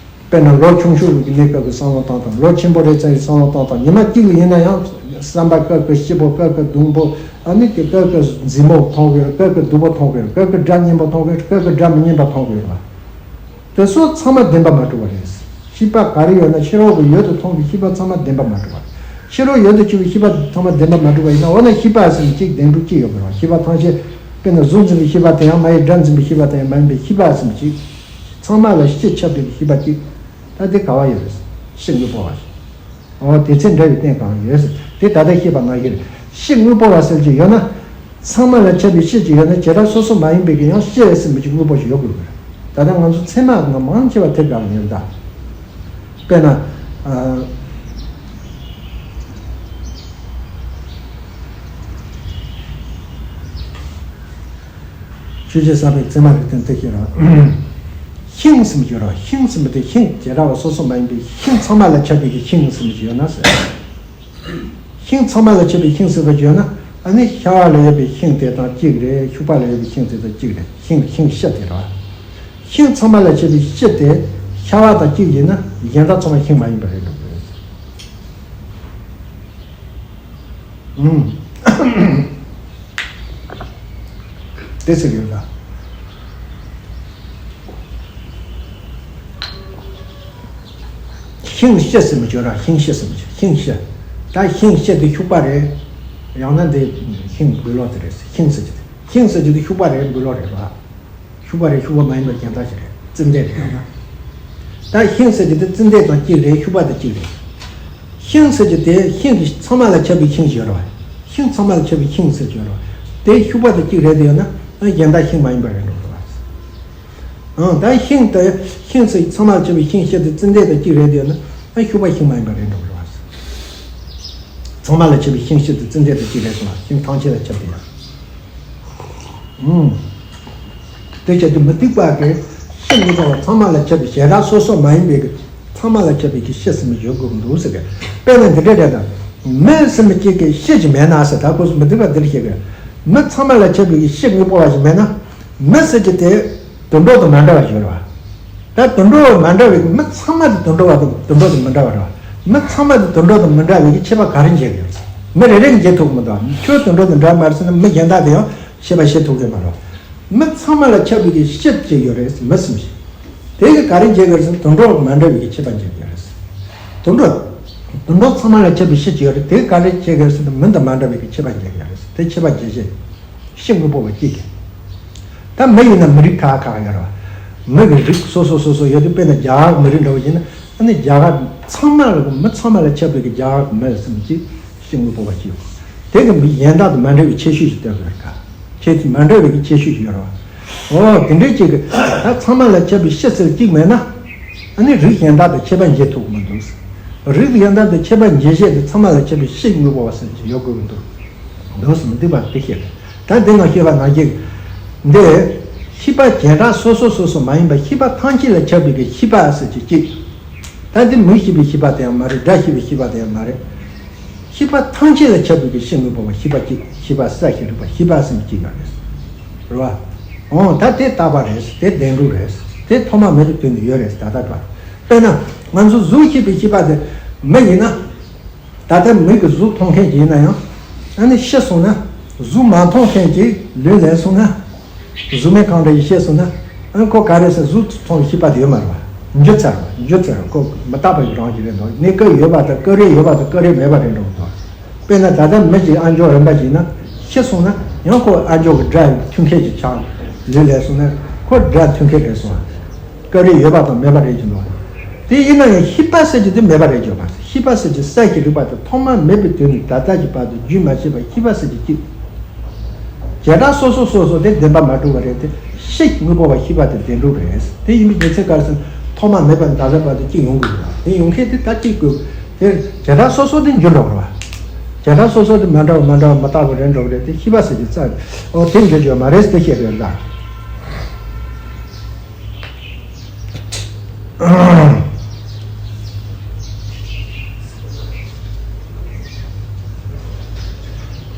དཔེར་ན་ལོ་ཆུང་ཤོས་ཀྱི་གནས་སྐབས་ཀྱི་བསམ་བློ་བཏང་དང་། ལོ་ཆེན་པོ་རེད་ཙང་གི་བསམ་བློ་བཏང་དང་། ཉི་མ་གཅིག་ལ་ཡིན་ན་ཡང་བསམ་པ་སྐབས་ཀྱི་སྐྱིད་པོ། སྐབས་ཀྱི་སྡུག་པོ། ཨ་ནི་ཀྱི་སྐབས་ཀྱི་མཛེས་མོ་མཐོང་གི་ཡོད། སྐབས་ཀྱི་སྡུག་པོ་མཐོང་གི་ཡོད། སྐབས་ཀྱི་སྒྲ་སྙན་པོ་མཐོང་གི་ཡོད། སྐབས་ཀྱི་སྒྲ་མི་སྙན་པ་མཐོང་གི་ཡོད་པ། དེ་ཚོ་ཚང་མ་བདེན་པ་མ་གྲུབ་པ་རེད། ཤེས་པ་ག་རེ་ཡོད་ན་ཕྱི་རོལ་གྱི་ཡུལ་དུ་མཐོང་གི་ཤེས་པ་ཚང་མ་བདེན་པ་མ་གྲུབ་པ་རེད། ཕྱི་རོལ་ཡུལ་དུ་གྱུར་པའི་ཤེས་པ་ཚང་མ་བདེན་པ་མ་གྲུབ་པ་ཡིན་ན། འོ་ན་ཤེས་པ་ཟེར་ནས་གཅིག་བདེན་གྲུབ་གཅིག་ཡོད་པ་རེད། ཤེས་པ་ཐམས་ཅད་དཔེར་ན་གཟུགས་འཛིན་པའི་ཤེས་པ་དེ་ཡང་མ་ཡིན། སྒྲ་འཛིན་པའི་ཤེས་པ་དེ་ཡང་མ་ཡིན་པའི་ཤེས་པ་ཟེར་ནས་གཅིག་ཚང་མ་ལ་སྤྱི་ཁྱབ་པའི་ཤེས་པ་གཅིག་ད་དེ་ག་བ་ཡོད་རེད། སྤྱི་དངོས་པོ་བ་ཞིག་འོ་དེ་ཚེ་འདྲ་བའི་རྟེན་གང་ཡོད་ཟེར། དེ་ད་ལྟ་བཤད་པ་ནང་བཞིན་རེད། སྤྱི་དངོས་པོ་བ་ཟེར་གྱི་ཡོད་ན། ཚང་མ་ལ་ཁྱབ་པའི་སྤྱི་ཅིག་ཡོད་ན། བྱེ་བྲག་སོ་སོ་མ་ཡིན་པའི་གི་ཡང་སྤྱི་ཟེར་མི་ཅིག་དངོས་པོ་ཞིག་ཡོད་དགོས་ཀྱི་རེད། ད་ལྟ་ང་ཚོ་ཚད་མ་ནང་མང་ཆེ་བ་དེ་ག་ཡིན་ད། དཔེར་ན། ཨ། ཆོས་རྗེ་ས་པཎ་ཚད་མ་རིགས་མཐུན་དེ་བཤད་ར། ཤིང་ཟེར་མི་ཅིག་ཡོད་ར། ཤིང་ཟེར་མི་དེ་ཤིང་བྱེ་བྲག་པ་སོ་སོ་མ་ཡིན་པའི་ཤིང་ཚང་མ་ལ་ཁྱབ་པའི་གི་ཤིང་ཟེར་མི་ཅིག་ཡོད་ན་ཟེར། ཤིང་ཚང་མ་ལ་ཁྱབ་པའི་ཤིང་ཟེར་བ་ཅིག་ཡོད་ན། ཨ་ནི་ཤ་བ་ལ་ཡོད་པའི་ཤིང་དེ་དང་གཅིག་རེད། ཤུག་པ་ལ་ཡོད་པའི་ཤིང་དེ་དང་གཅིག་རེད། ཤིང་ཤིང་སྤྱི་དེ་ར། ཤིང་ཚང་མ་ལ་ཁྱབ་པའི་སྤྱི་དེ་ཤ་བ་དང་གཅིག་ཡིན་ན་གཞན་དག་ཚང་མ་ཤིང་མ་ཡིན་པ་རེད་འགྲོ་གི་རེད། ཨུམ། དེ་ཟེར་ཡོད་ལ། ཤིང་སྤྱི་ཟེར་མི་ཅིག་ཡོད་ར། ཤིང་སྤྱི་ཟེར་མི་ཅིག་ཤིང་སྤྱི། ད་ཤིང་སྤྱི་དེ་ཤུག་པ་རེད། ཡང་ན་འདི་ཤིང་འབུལ་ལོག་དེ་རེད། ཤིང་ཟེར་གྱི་དེ་ཤིང་ཟེར་གྱི་དེ་ཤུག་པ་རེད། འབུལ་ལོག་རེད་བ། ཤུག་པ་རེད། ཤུག་པ་མ་ཡིན་པ་གཞན་དག་ཞིག་རེད། ཙན་དན་རེད་ཡང་ན། ད་ཤིང་ཟེར་གྱི་དེ་ཙན་དན་དང་གཅིག་རེད། ཤུག་པ་དང་གཅིག་རེད། ཤིང་ཟེར་གྱི་དེ་ཤིང་གི་ཚང་མ་ལ་ཁྱབ་པའི་ཤིང་ཞིག་ཡོད་རེད་བ། ཤིང་ཚང་མ་ལ་ཁྱབ་པའི་ཤིང་ཟེར་གྱི་ཡོད་རེད་བ། དེ་ཤུག་པ་དང་གཅིག་རེད་དེ་ཡོད་ན་ཨ་གཞན་དག་ཤིང་མ་ཡིན་པ་རེད་འགྲོ་རེད་བ། ཨང་། ད་ཤིང་དེ་ཤིང་ཟེར་ཚང་མ་ལ་ཁྱབ་པའི་ཤིང་བཤད་དེ་ཙི་འདྲེ་དང་གཅིག་རེད་དེ་ཡོད་ན་ཨ་ཤུག་པ་ཤིང་མ་ཡིན་པ་རེད་འགྲོ་རེད་བ། ཚང་མ་ལ་ཁྱབ་པའི་ཤིང་བཤད་དེ་ཙི་འདྲེ་དང་གཅིག་རེད་སོང་བ། ཤིང་ཐམས་ཅད་ལ་ཁྱབ་དེ་ཡོད། ཨང་། དེ་བྱས་ཏེ་མུ་སྟེགས་པ་གིས་ཤིང་གི་ཚང་མ་ལ་ཁྱབ་པའི་བྱེ་བྲག་སོ་སོ་མ་ཡིན་པའི་གི་ཚང་མ་ལ་ཁྱབ་པའི་གི་ཤེས་ཟིན་པའི་ཡོད་དགོས་ཀྱི་འདུག་ཟེར་གི། དཔེར་ན་འདི་འདྲ་རེད་ད། མི་ཟིན་པའི་གཅིག་གི་ཤེས་ཀྱི་མེད་ན་ཟེར། ད་ཁོས་མུ་སྟེགས་པ་འདིར་བཤད་གི། མི་ཚང་མ་ལ་ཁྱབ་པའི་གི་ཤེས་དངོས་པོ་བ་ཞིག་མེད་ན། མི་ཟེར་གྱི་དེ་དུད་འགྲོ་དང་མ་འདྲ་བ་ཞིག་རེད་བ། ད་དུད་འགྲོ་མ་འདྲ་བའི་གི་མི་ཚང་མ་དེ་དུད་འགྲོ་བ་དང་དུད་འགྲོ་དང་མི་འདྲ་བ་རེད་བ། མི་ཚང་མ་དེ་དུད་འགྲོ་དང་མི་འདྲ་བའི་གི་ཁྱད་པར་ག་རེ་འབྱེད་གི་ཡོད། མི་རེ་རེ་གིས་འབྱེད་ཐུབ་མི་འདུག་ཁྱོད་དུད་འགྲོ་དང་འདྲ་མ་རེད་ཟེར་ན་མི་གཞན་དག་དེ་ཡང་ཁྱད་པར་ཕྱེ་ཐུབ་གི་མ་རེད། མི་ཚང་མ་ལ་ཁྱབ་པའི་གི་ཤེས་ཅིག་ཡོད་རེད། མི་ཟིན་ཞིང་། དེ་གི་ག་རེ་འབྱེད་གི་རེད་ཟེར་ན་དུད་འགྲོ་མ་འདྲ་བའི་གི་ཁྱད་པར་འབྱེད་གི་རེད། དུད་འགྲོ། དུད་འགྲོ་ཚང་མ་ལ་ཁྱབ་པའི་ཤེས་ཅིག་ཡོད་རེད། དེ་གི་ག་རེ་འབྱེད་གི་རེད་ཟེར་ན་མི་དང་མ་འདྲ་བའི་གི་ཁྱད་པར་འབྱེད་གི་རེད། དེ་ཁྱད་པར་འབྱེད་བྱེད། ཤེས་དངོས་པོ་བ་གཅིག་གི། ད་མི་ཡིན་ན་མི་རིགས་ཁག་ཁག་ཡོད་རེད་བ། མི་གི་རིགས་སོ་སོ་སོ་སོ་ཡོད་དུས་དཔེར་ན་རྒྱ་གར་མི་རིགས་འདྲ་བོ་ཡིན་ན་ཨ་ནི་རྒྱ་གར་ཚང་མ་ལ་མི་ཚང་མ་ལ་ཁྱབ་པའི་གི་རྒྱ་གར་གི་མི་ཟེར་ན་གཅིག་ཤེས་དངོས་པོ་བ་གཅིག་ཡོད། དེ་གི་མི་གཞན་དག་དང་མ་འདྲ་བའི་ཁྱད་ཆོས་ཤིག་སྟོན་དགོས་རེད་ཀ། ཁྱད་ཆོས་མ་འདྲ་བའི་གི་ཁྱད་ཆོས་ཤིག་ཡོད་རེད་བ། ཨོ་དེ་འདྲའི་གཅིག་གི་ད་ཚང་མ་ལ་ཁྱབ་པའི་ཤེས་ཟེར་གཅིག་མེད་ན། ཨ་ནི་རིགས་གཞན་དག་དང་ཁྱད་པར་འབྱེད་ཐུབ་མི་འདུག་རིགས་གཞན་དག་དང་ཁྱད་པར་འབྱེད་བྱེད་དེ་ཚང་མ་ལ་ཁྱབ་པའི་ཤེས་དངོས་པོ་བ་ཟེར་གྱི་ཡོད་དགོས་ཀྱི་འདུག་འདུག་སེ་མི་འདུག་པ་དེ་བཤད། ད་འདི་ནང་བཤད་པ་ནང་བཞིན་འདི། ཤེས་པ་བྱེ་བྲག་སོ་སོ་སོ་སོ་མ་ཡིན་པ་ཤེས་པ་ཐམས་ཅད་ལ་ཁྱབ་པའི་གི་ཤེས་པ་ཟེར་གྱི་གཅིག་ད་འདི་མིག་ཤེས་པའི་ཤེས་པ་དེ་ཡང་མ་རེད། སྒྲ་ཤེས་པའི་ཤེས་པ་དེ་ཡང་མ་རེད། ཤེས་པ་ཐམས་ཅད་ལ་ཁྱབ་པའི་གི་ཤེས་དངོས་པོ་བ་ཤེས་པ་གཅིག་ཤེས་པ་གསལ་ཞིང་རིག་པ་ཤེས་པ་ཟེར་གཅིག་ཡོད་རེད། རེད་བ། འོ་ད་དེ་རྟག་པ་རེད། དེ་བདེན་གྲུབ་རེད། དེ་ཐོག་མ་མེད་པའི་དུས་ནས་ཡོད་རེད། ད་ལྟ་བར། དཔེར་ན་ང་ཚོ་གཟུགས་ཤེས་པའི་ཤེས་པ་དེ་མི་ཡིན་ན། ད་ལྟ་མིག་གིས་གཟུགས་མཐོང་མཁན་ཅིག་ཡིན་ན་ཡང་། ཨ་ནི་ཤི་སོང་ན། གཟུགས་མ་མཐོང་མཁན་ཅིག་ལུས་ལེན་སོང་ན། གཟུགས་མེད་གང་འདྲ་ཞིག་ཤི་སོང་ན། ཨ་ཁོ་ག་རེ་ཟེར། གཟུགས་མཐོང་བའི་ཤེས་པ་དེ་ཡོད་མ་རེད་བ། འགྱུར་ཚར་བ། འགྱུར་ཚར་བ། ཁོ་མི་རྟག་པ་ཞིག་རང་ཞིག་རེད་འདུག་གནས་སྐབས་ཡོད་པ་དང་སྐབས་རེ་ཡོད་པ་དང་སྐབས་རེ་མེད་པ་རེད་འགྲོ་གི་འདུག་དཔེར་ན་ད་ལྟ་མི་ཞིག་ཨ་མཆོག་རིན་པོ་ཆེ་ཡིན་ན་ཤི་སོང་ན་ཡང་ཁོ་ཨ་མཆོག་གི་དགྲ་མཐུན་མཁན་ཞིག་ཆགས། ལུས་ལེན་སོང་ན་ཁོ་དགྲ་མཐུན་མཁན་རེད་སོང་། སྐབས་རེ་ཡོད་པ་དང་མེད་པ་རེད་ཀྱི་འདུག་དེ་ཡིན་ན་ཡང་ཤེས་པ་ཟེར་གྱི་དེ་མེད་པ་རེད་ཀྱི་ཡོད་པ། ཤེས་པ་ཟེར་གྱི་གསལ་ཞིང་རིག་པ་དེ་ཐོག་མ་མེད་པའི་དུས་ནས་ད་ལྟ་གི་བར་དུ་རྒྱུན་མ་ཆད་པར་ཤེས་པ་ཟེར་གྱི་གཅིག་བྱེ་བྲག་སོ་སོ་སོ་སོ་དེ་བདེན་པ་མ་གྲུབ་པ་རེད་དེ། ཤེས་དངོས་པོ་བ་ཤེས་པ་དེ་བདེན་གྲུབ་རེད། དེ་ཡིན་པའི་རྒྱུ་མཚན་ག་རེ་ཟེར་ན་ཐོག་མ་མེད་པ་ནས་ད་ལྟ་བར་དུ་གཅིག་ཡོང་དགོས་ཀྱི་རེད། དེ་ཡོང་མཁན་དེ་ད་གཅིག་དགོས། དེ་བྱེ་བྲག་སོ་སོ་དེ་འགྱུར་འགྲོ་གི་རེད་བ། བྱེ་བྲག་སོ་སོ་དེ་མ་འདྲ་བ་མ་འདྲ་བ་མི་རྟག་པ་རེད་འགྲོ་གི་རེད་དེ། ཤེས་པ་ཟེར་གྱི་རྩ་ཨོ་དེ་འགྱུར་རྒྱུ་མ་རེད་དེ་བཤད་པའི་ལ།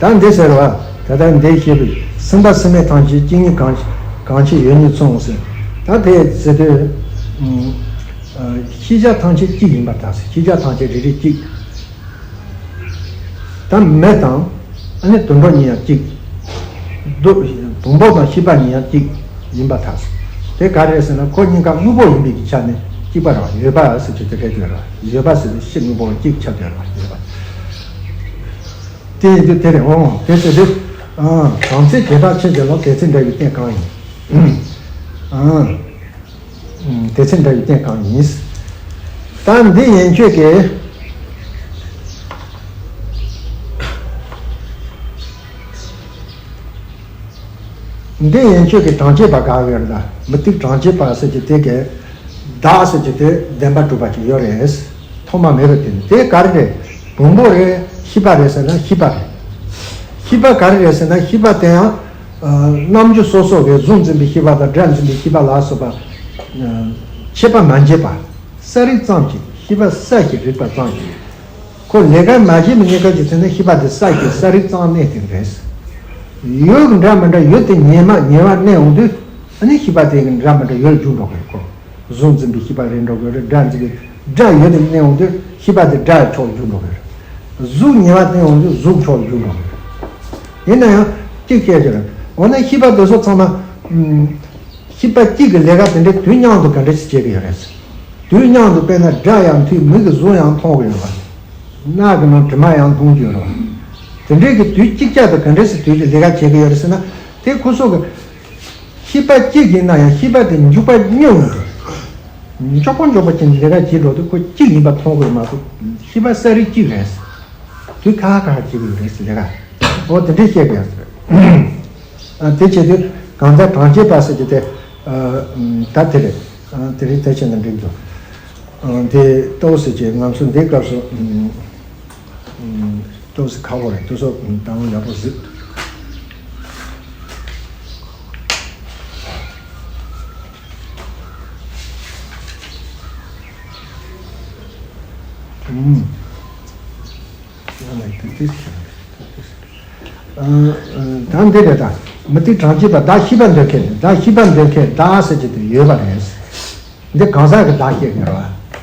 ད་འདི་ཟེར་བ། ད་ལྟ་འདི་བཤད་པའི་སེམས་པ་སེམས་མེད་ཐམས་ཅད་གཅིག་ཉིད་གང་གང་ཆེ་ཡོད་ཉིད་མཚུངས་ཟེར། ད་དེ་ཟེར་དུས། ཤེས་བྱ་ཐམས་ཅད་གཅིག་ཡིན་པར་ཐལ་ཟེར། ཤེས་བྱ་ཐམས་ཅད་རེ་རེ་གཅིག་ད་མི་དང་། ཨ་ནི་དུད་འགྲོ་གཉིས་ཡང་གཅིག་དུ་བུང་བུ་དང་ཤེས་པ་གཉིས་ཡང་གཅིག་ཡིན་པར་ཐལ། དེ་ག་རེ་ཟེར་ན་ཁོ་གཉིས་ཀ་དངོས་པོ་ཡིན་པའི་གི་ཆ་ནས་གཅིག་པ་རེད་བ། ཡོད་པ་ཟེར་གྱི་དེ་རེད་ཀྱི་རེད་བ། ཡོད་པ་ཟེར་ཏེ་ཤེས་དངོས་པོ་གཅིག་ཆགས་ཀྱི་རེད་བ། ཡོད་པ། དེ་ཡིན་དུས་དེ་རེད། འོང་དེ་ཟེར་དུས། གང་ཚེ་བྱེ་བྲག་ཕྱེད་ཀྱི་ལོ། གལ་ཚེ་འདྲ་བའི་རྟེན་གང་ཡིན། དེ་ཚེ་འདྲ་བའི་རྟེན་གང་ཡིན། ད་འདི་ཡན་ཆོད་ཀྱི། འདི་ཡན་ཆོད་ཀྱི་གྲངས་ཅན་པ་ག་རེ་རེད། ད་མུ་སྟེགས་གྲངས་ཅན་པ་ཟེར་གྱི་དེ་གའི་བདག་ཟེར་གྱི་དེ་བདེན་པ་གྲུབ་པ་ཅིག་ཡོད་རེད། ཐོག་མ་མེད་པ་དེ་ནི་དེ་ག་རེ་རེད། བུང་བུ་རེད། ཤེས་པ་རེད་ཟེར་ན་ཤེས་པ་རེད། ཤེས་པ་ག་རེ་རེད་ཟེར་ན་ཤེས་པ་དེ་ཡང་། རྣམ་འགྱུར་སོ་སོ་བའི་གཟུགས་འཛིན་པའི་ཤེས་པ་དང་སྒྲ་འཛིན་པའི་ཤེས་པ་ལ་སོགས་པ། ཁྱད་པར་མ་འབྱེད་པ། གསལ་རིག་ཙམ་གྱིས་ཤེས་པ་གསལ་ཞིང་རིག་པ་ཙམ་གྱིས། ཁོ་ལས་ཀ་མ་བྱས་པའི་གནས་སྐབས་ཀྱི་ཚེ་ན་ཤེས་པ་དེ་གསལ་ཞིང་གསལ་རིག་ཙམ་གནས་དེ་རེད། ཡོད་ཀྱི་འདྲ་མི་འདྲ་ཡོད་དེ་ཉེ་མ་ཉེ་བར་གནས་འོང་དུས་ཨ་ནི་ཤེས་པ་དེ་གི་འདྲ་མི་འདྲ་ཡོད་ལ་འཇུག་འགྲོ་གི་རེད་ཁོ། གཟུགས་འཛིན་པའི་ཤེས་པ་རེད་འགྲོ་གི་རེད། སྒྲ་འཛིན་པའི་སྒྲ་ཡོད་དེ་གནས་འོང་དུས་ཤེས་པ་དེ་སྒྲ་ཕྱོགས་ལ་འཇུག་འགྲོ་གི་རེད། གཟུགས་ཉེ་བར་གནས་འོང་དུས་གཟུགས་ཕྱོགས་ལ་འཇུག་འགྲོ་གི་རེད། ཡིན་ན་ཡང་གཅིག་བཤད་ཀྱི་རེད། འོ་ན་ཤེས་པ་དེ་ཚོ་ཚང་མ། ཤེས་པ་གཅིག་གི་ལས་ཀ་དེ་འདྲའི་དུས་མཉམ་དུ་ག་འདྲས་སེ་བྱེད་ཀྱི་ཡོད་རེད། དུས་མཉམ་དུ་དཔེར་ན་སྒྲ་ཡང་ཐོས། མིག་གིས་གཟུགས་ཡང་མཐོང་གི་ཡོད་རེད། རྣ་གིས་ནང་དྲི་མ་ཡང་མཐོང་གི་ཡོད་རེད། དེ་འདྲའི་གི་དུས་གཅིག་ཅར་དུ་ག་འདྲས་སེ་དུས་ཀྱི་ལས་ཀ་བྱེད་ཀྱི་ཡོད་རེད་ཟེར་ན། དེ་ཁོ་ཚོ་གི་ཤེས་པ་གཅིག་ཡིན་ན་ཡང་ཤེས་པ་དེ་འཇུག་པ་གཉིས་ཡོང་གི། མགྱོགས་པོ་མགྱོགས་པོ་ཅན་ལས་ཀ་བྱེད་འགྲོ་དུས་ཁོ་གཅིག་ཡིན་པ་མཐོང་དགོས་མ་གཏོགས་ཤེས་པ་གསལ་རིག་གཅིག་རེད། དུས་ཁ་ཁ་བྱེད་དགོས་རེད་ཟེར་ལས་ཀ་འོ་དེ་འདྲས་བཤད་དགོས་ཟེར། དེ་བྱེད་དུས་གང་ལྟར་གྲངས་ཀྱི་པ་ཟེར་གྱི་དེ་ད་དེ་རེད། དེ་རེད་དེ་བྱས་ན་འགྲིག་འདུག་དེ་ལྟོས་ཟེར་གྱི་ང་ཚོ་འདི་སྐབས་སུ། ཏོག་ཙམ་ཁག་པོ་རེད། ཏོག་ཙམ་དང་ཡག་པོ་གཟིགས། ད་འདི་རེད་ད། མུ་ཏིག་གྲངས་ཀྱི་པ་བདག་ཤེས་པ་འདོད་མཁན་བདག་ཤེས་པ་འདོད་མཁན་བདག་ཟེར་གྱི་དེ་ཡོད་པ་རེད། འདི་གང་ཟག་གི་བདག་ཤེས་ངེས་པ།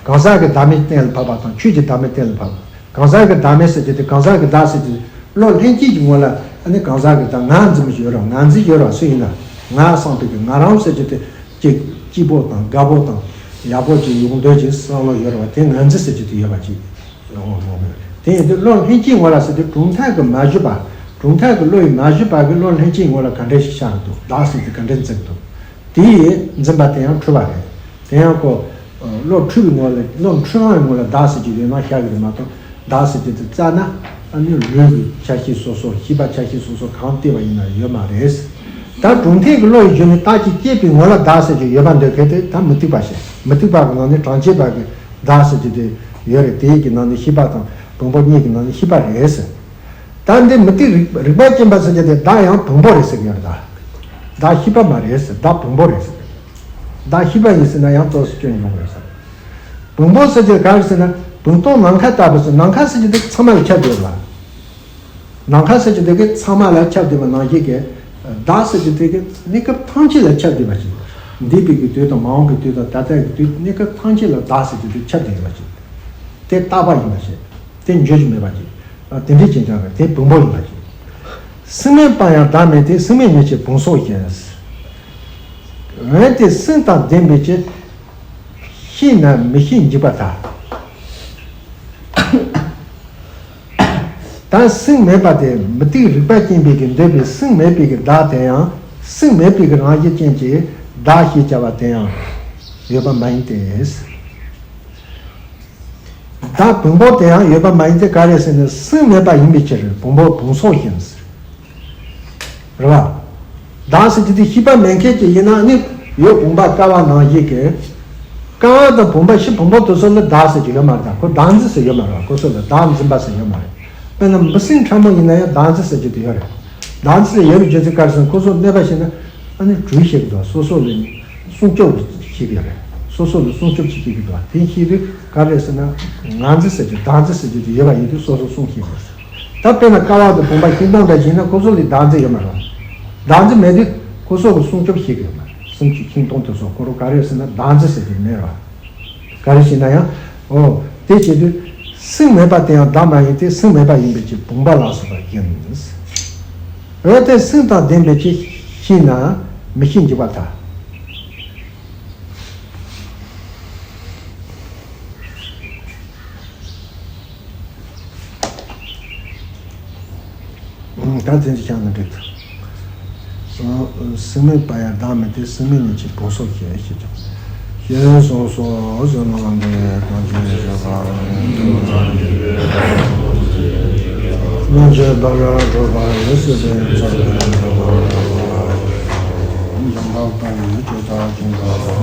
གང་ཟག་གི་བདག་མེད་གཏན་ལ་ཕབ་པ་དང་ཆོས་ཀྱི་བདག་མེད་གཏན་ལ་ཕབ། གང་ཟག་གི་བདག་མེད་ཟེར་གྱི་དེ་གང་ཟག་གི་བདག་ཟེར་གྱི་བློ་ལྷན་སྐྱེས་ཀྱི་ངོ་ལ་ཨ་ནི་གང་ཟག་གི་བདག་ང་འཛིན་པ་ཞིག་ཡོད་རེད། ང་འཛིན་ཡོད་རེད། སུ་ཡིན་ན་ང་བསམ་པའི་གི་ང་རང་ཟེར་གྱི་དེ་གཅིག་སྐྱིད་པོ་དང་དགའ་པོ་དང་ཡག་པོ་ཅིག་ཡོང་འདོད་ཀྱི་བསམ་བློ་ཡོད་རེད་བ། དེ་ང་འཛིན་ཟེར་གྱི་དེ་ཡོད་པ་ཅིག་ཡོང་བ་མ་རེད། དེ་ཡིན་དུས་བློ་ལྷན་སྐྱེས་ངོ་ལ་ཟེར་དུས་གྲུབ་མཐའ་གི་མ་གཞི་པ། གྲུབ་མཐའ་གི་བློ་ཡི་མ་གཞི་པ་གི་བློ་ལྷན་སྐྱེས་ངོ་ལ་ག་འདྲས་ཤིག་ཤར་འདུག་བདག་ཟེར་དུས་ག་འདྲས་འཛིན་འདུག་དེ་ཡིས་འཛིན་པ་དེ་ཡང་འཁྲུལ་བ་རེད། དེ་ཡང་ཁོ། བློ་འཁྲུལ་བའི་ངོ་ལ་བློ་འཁྲུལ་སྣང་བའི་ངོ་ལ་བདག་ཟེར་གྱི་ཡོད་ན་ཤར་གྱི་རེད་མ་གཏོགས་བདག་ཟེར་གྱི་དེ་རྩ་ན་ཨ་ནི་ལུས་ཀྱི་ཆ་ཤས་སོ་སོ་ཤེས་པ་ཆ་ཤས་སོ་སོ་གང་བལྟས་པ་ཡིན་ན་ཡོད་མ་རེད། ད་གྲུབ་མཐའི་གི་བློ་ཡི་རྒྱུ་ནི་རྟག་གཅིག་སྐྱེས་པའི་ངོ་ལ་བདག་ཟེར་གྱི་ཡོད་པ་འདོད་མཁན་དེ་ད་མུ་སྟེགས་པ་ཞེས་མུ་སྟེགས་པ་གི་ནང་ནས་གྲངས་ཅན་པ་གི་བདག་ཟེར་གྱི་དེ་ཡོད་རེད། དེའི་གི་ནང་ནས་ཤེས་པ་དང་བུང་བུ་གཉིས་ཀྱི་ནང་ནས་ཤེས་པ་རེད་ཟེར། ད་འདི་མུ་སྟེགས་རིག་རིག་པ་ཅན་པ་ཟེར་གྱི་དེ་བདག་ཡང་བུང་བུ་རེད་ཟེར་གྱི་ཡོད་རེད། ད་བདག་ཤེས་པ་མ་རེད་ཟེར། བདག་བུང་བུ་རེད་ཟེར། བདག་ཤེས་པ་ཡིན་ཟེར་ན་ཡང་ཏོག་ཙམ་སྐྱོན་ཡོང་རེད་ཟེར། བུང་བུ་ཟེར་གྱི་ག་རེ་ཟེར་ན་བུང་སྟོང་ནམ་མཁའ་ལྟ་བུ་ཟེར། ནམ་མཁའ་ཟེར་གྱི་དེ་ཚང་མ་ལ་ཁྱབ་ཡོད་ལ། ནམ་མཁའ་ཟེར་གྱི་དེ་གི་ཚང་མ་ལ་ཁྱབ་བསྡད་པ་ནང་བཞིན་གྱི་བདག་ཟེར་གྱི་དེ་གི་གནས་སྐབས་ཐམས་ཅད་ལ་ཁྱབ་བསྡད་པ་ཞིག་འདས་པའི་གི་དུས་དང་མ་འོངས་པའི་དུས་དང་ད་ལྟའི་གི་དུས་གནས་སྐབས་ཐམས་ཅད་ལ་བདག་ཟེར་གྱི་དེ་ཁྱབ་བསྡད་ཡོད་པ་ཞིག་དེ་རྟག་པ་ཡིན་པ་ཞིག་དེ་འགྱུར་གྱི་མེད་པ་ཅིག་དེ་འདྲའི་རྐྱེན་ཀྱང་རེད། དེ་བུང་བུ་ཡིན་པ་ཅིག་སེམས་མེད་པ་ཡང་བདག་མེད་དེ། སེམས་མེད་ཉིད་ཀྱི་བུང་སོགས་བཞིན། འོན་ཏེ་སེམས་དང་ལྡན་པའི་ཕྱིར། ཤེས་ན་མི་ཤེས་འཇིག་པར་ཐལ། ད་སེམས་མེད་པ་དེ་མུ་སྟེགས་རིག་པ་ཅན་པའི་གི་འདོད་པའི་སེམས་མེད་པའི་གི་བདག་དེ་ཡང་སེམས་མེད་པའི་གི་རང་བཞིན་ཅན་གྱི་བདག་ཞེས་བྱ་བ་དེ་ཡང་ཡོད་པ་མ་ཡིན་ཏེ། བདག་བུང་བུ་དེ་ཡང་ཡོད་པ་མ་ཡིན་ཏེ་ག་རེ་ཟེར་ན་སེམས་མེད་པ་ཡིན་པའི་ཕྱིར་བུང་བུ་བུང་སོགས་བཞིན། རེད་བ། བདག་ཟེར་གྱི་དེ་ཤེས་པ་མེད་མཁན་ཅིག་ཡིན་ན་ནི་ཡོད་བུང་བ་ཀ་བ་ནང་བཞིན་གྱི། ཀ་བ་དང་བུང་བ་ཤི་བུང་བུ་དེ་ཚོ་ལ་བདག་ཟེར་གྱི་ཡོད་མ་རེད། ཁོ་བདག་འཛིན་ཟེར་ཡོད་མ་རེད། ཁོ་ཚོ་ལ་བདག་འཛིན་པ་ཟེར་ཡོད་མ་རེད། དཔེར་ན་འབུ་སྲིན་ཕྲ་མོ་ཡིན་ན་ཡང་བདག་འཛིན་ཟེར་གྱི་དེ་ཡོད་རེད། བདག་འཛིན་ཟེར་ཡོད་པའི་རྒྱུ་མཚན་ག་རེ་ཟེར་ན་ཁོ་ཚོ་གནོད་པ་བྱས་ན་ཨ་ནི་གྲོས་བྱེད་ཀྱི་འདུག་སོ་སོ་ལ་སྲུང་སྐྱོབ་བྱེད་ཀྱི་རེད། སོ་སོ་ལ་སྲུང་སྐྱོབ་བྱེད་ཀྱི་འདུག་དེ་ཤེས་དུས་ག་རེ་ཟེར་ན་ང་འཛིན་ཟེར་གྱི་བདག་འཛིན་ཟེར་གྱི་དེ་ཡོད་པ་ཡིན་དུས་སོ་སོ་སྲུང་ཤེས་དགོས། ད་དཔེར་ན་ཀ་བ་དང་བུང་བ་ཤིང་སྡོང་འདྲ་ཞིག་ཡིན་ན་ཁོ་ཚོ་ལ་བདག་འཛིན་ཡོད་མ་རེད། བདག་འཛིན་མེད་དུས་ཁོ་ཚོ་གི་སྲུང་སྐྱོབ་བྱེད་ཀྱི་ཡོད་མ་རེད། སྲུང་སྐྱོབ་ཤིང་སྡོང་དེ་ཚོ་ཁོ་རང་ག་རེ་ཟེར་ན་བདག་འཛིན་ཟེར་གྱི་མེད་རེད། ག་རེ་ཞིག་ན་ཡང་། འོ། དེ་བྱེད་དུས། སེམས་མེད་པ་དེ་ཡང་བདག་མ་ཡིན་ཏེ་སེམས་མེད་པ་ཡིན་པའི་ཕྱིར་བུང་བ་ལ་སོགས་པ་བཞིན། འོན་ཏེ་སེམས་དང་ལྡན་པའི་ཕྱིར་ཤེས་ན་མི་ཤེས་འཇིག་པར་ཐལ། ད་དེ་འདྲ་བྱས་ན་འགྲིག་ད། སེམས་མེད་པ་ཡང་བདག་མེད་དེ། སེམས་མེད་ཉིད་ཀྱི་བུང་སོགས་ཞེས་བཤད་ཀྱང་། ཞེས་གསུངས་སོ། ཟེར་ན་ལམ་འདི་གང་ཅི་ཞེས་པ། སྔོན་ཆད་བདག་ལ་གྲོལ་བ་ཡོད་སྲིད་པའི་ཚོགས་ཀྱི་འགྲོ་བ་ལ། འཇམ་དཔལ་དཔའ་བོས་ཇི་ལྟར་བྱིན་པ་དང་།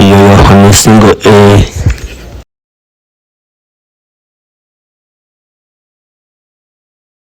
ཡོ་ཡོ་ཧ་ནི་སིང་གོ་ཨེ།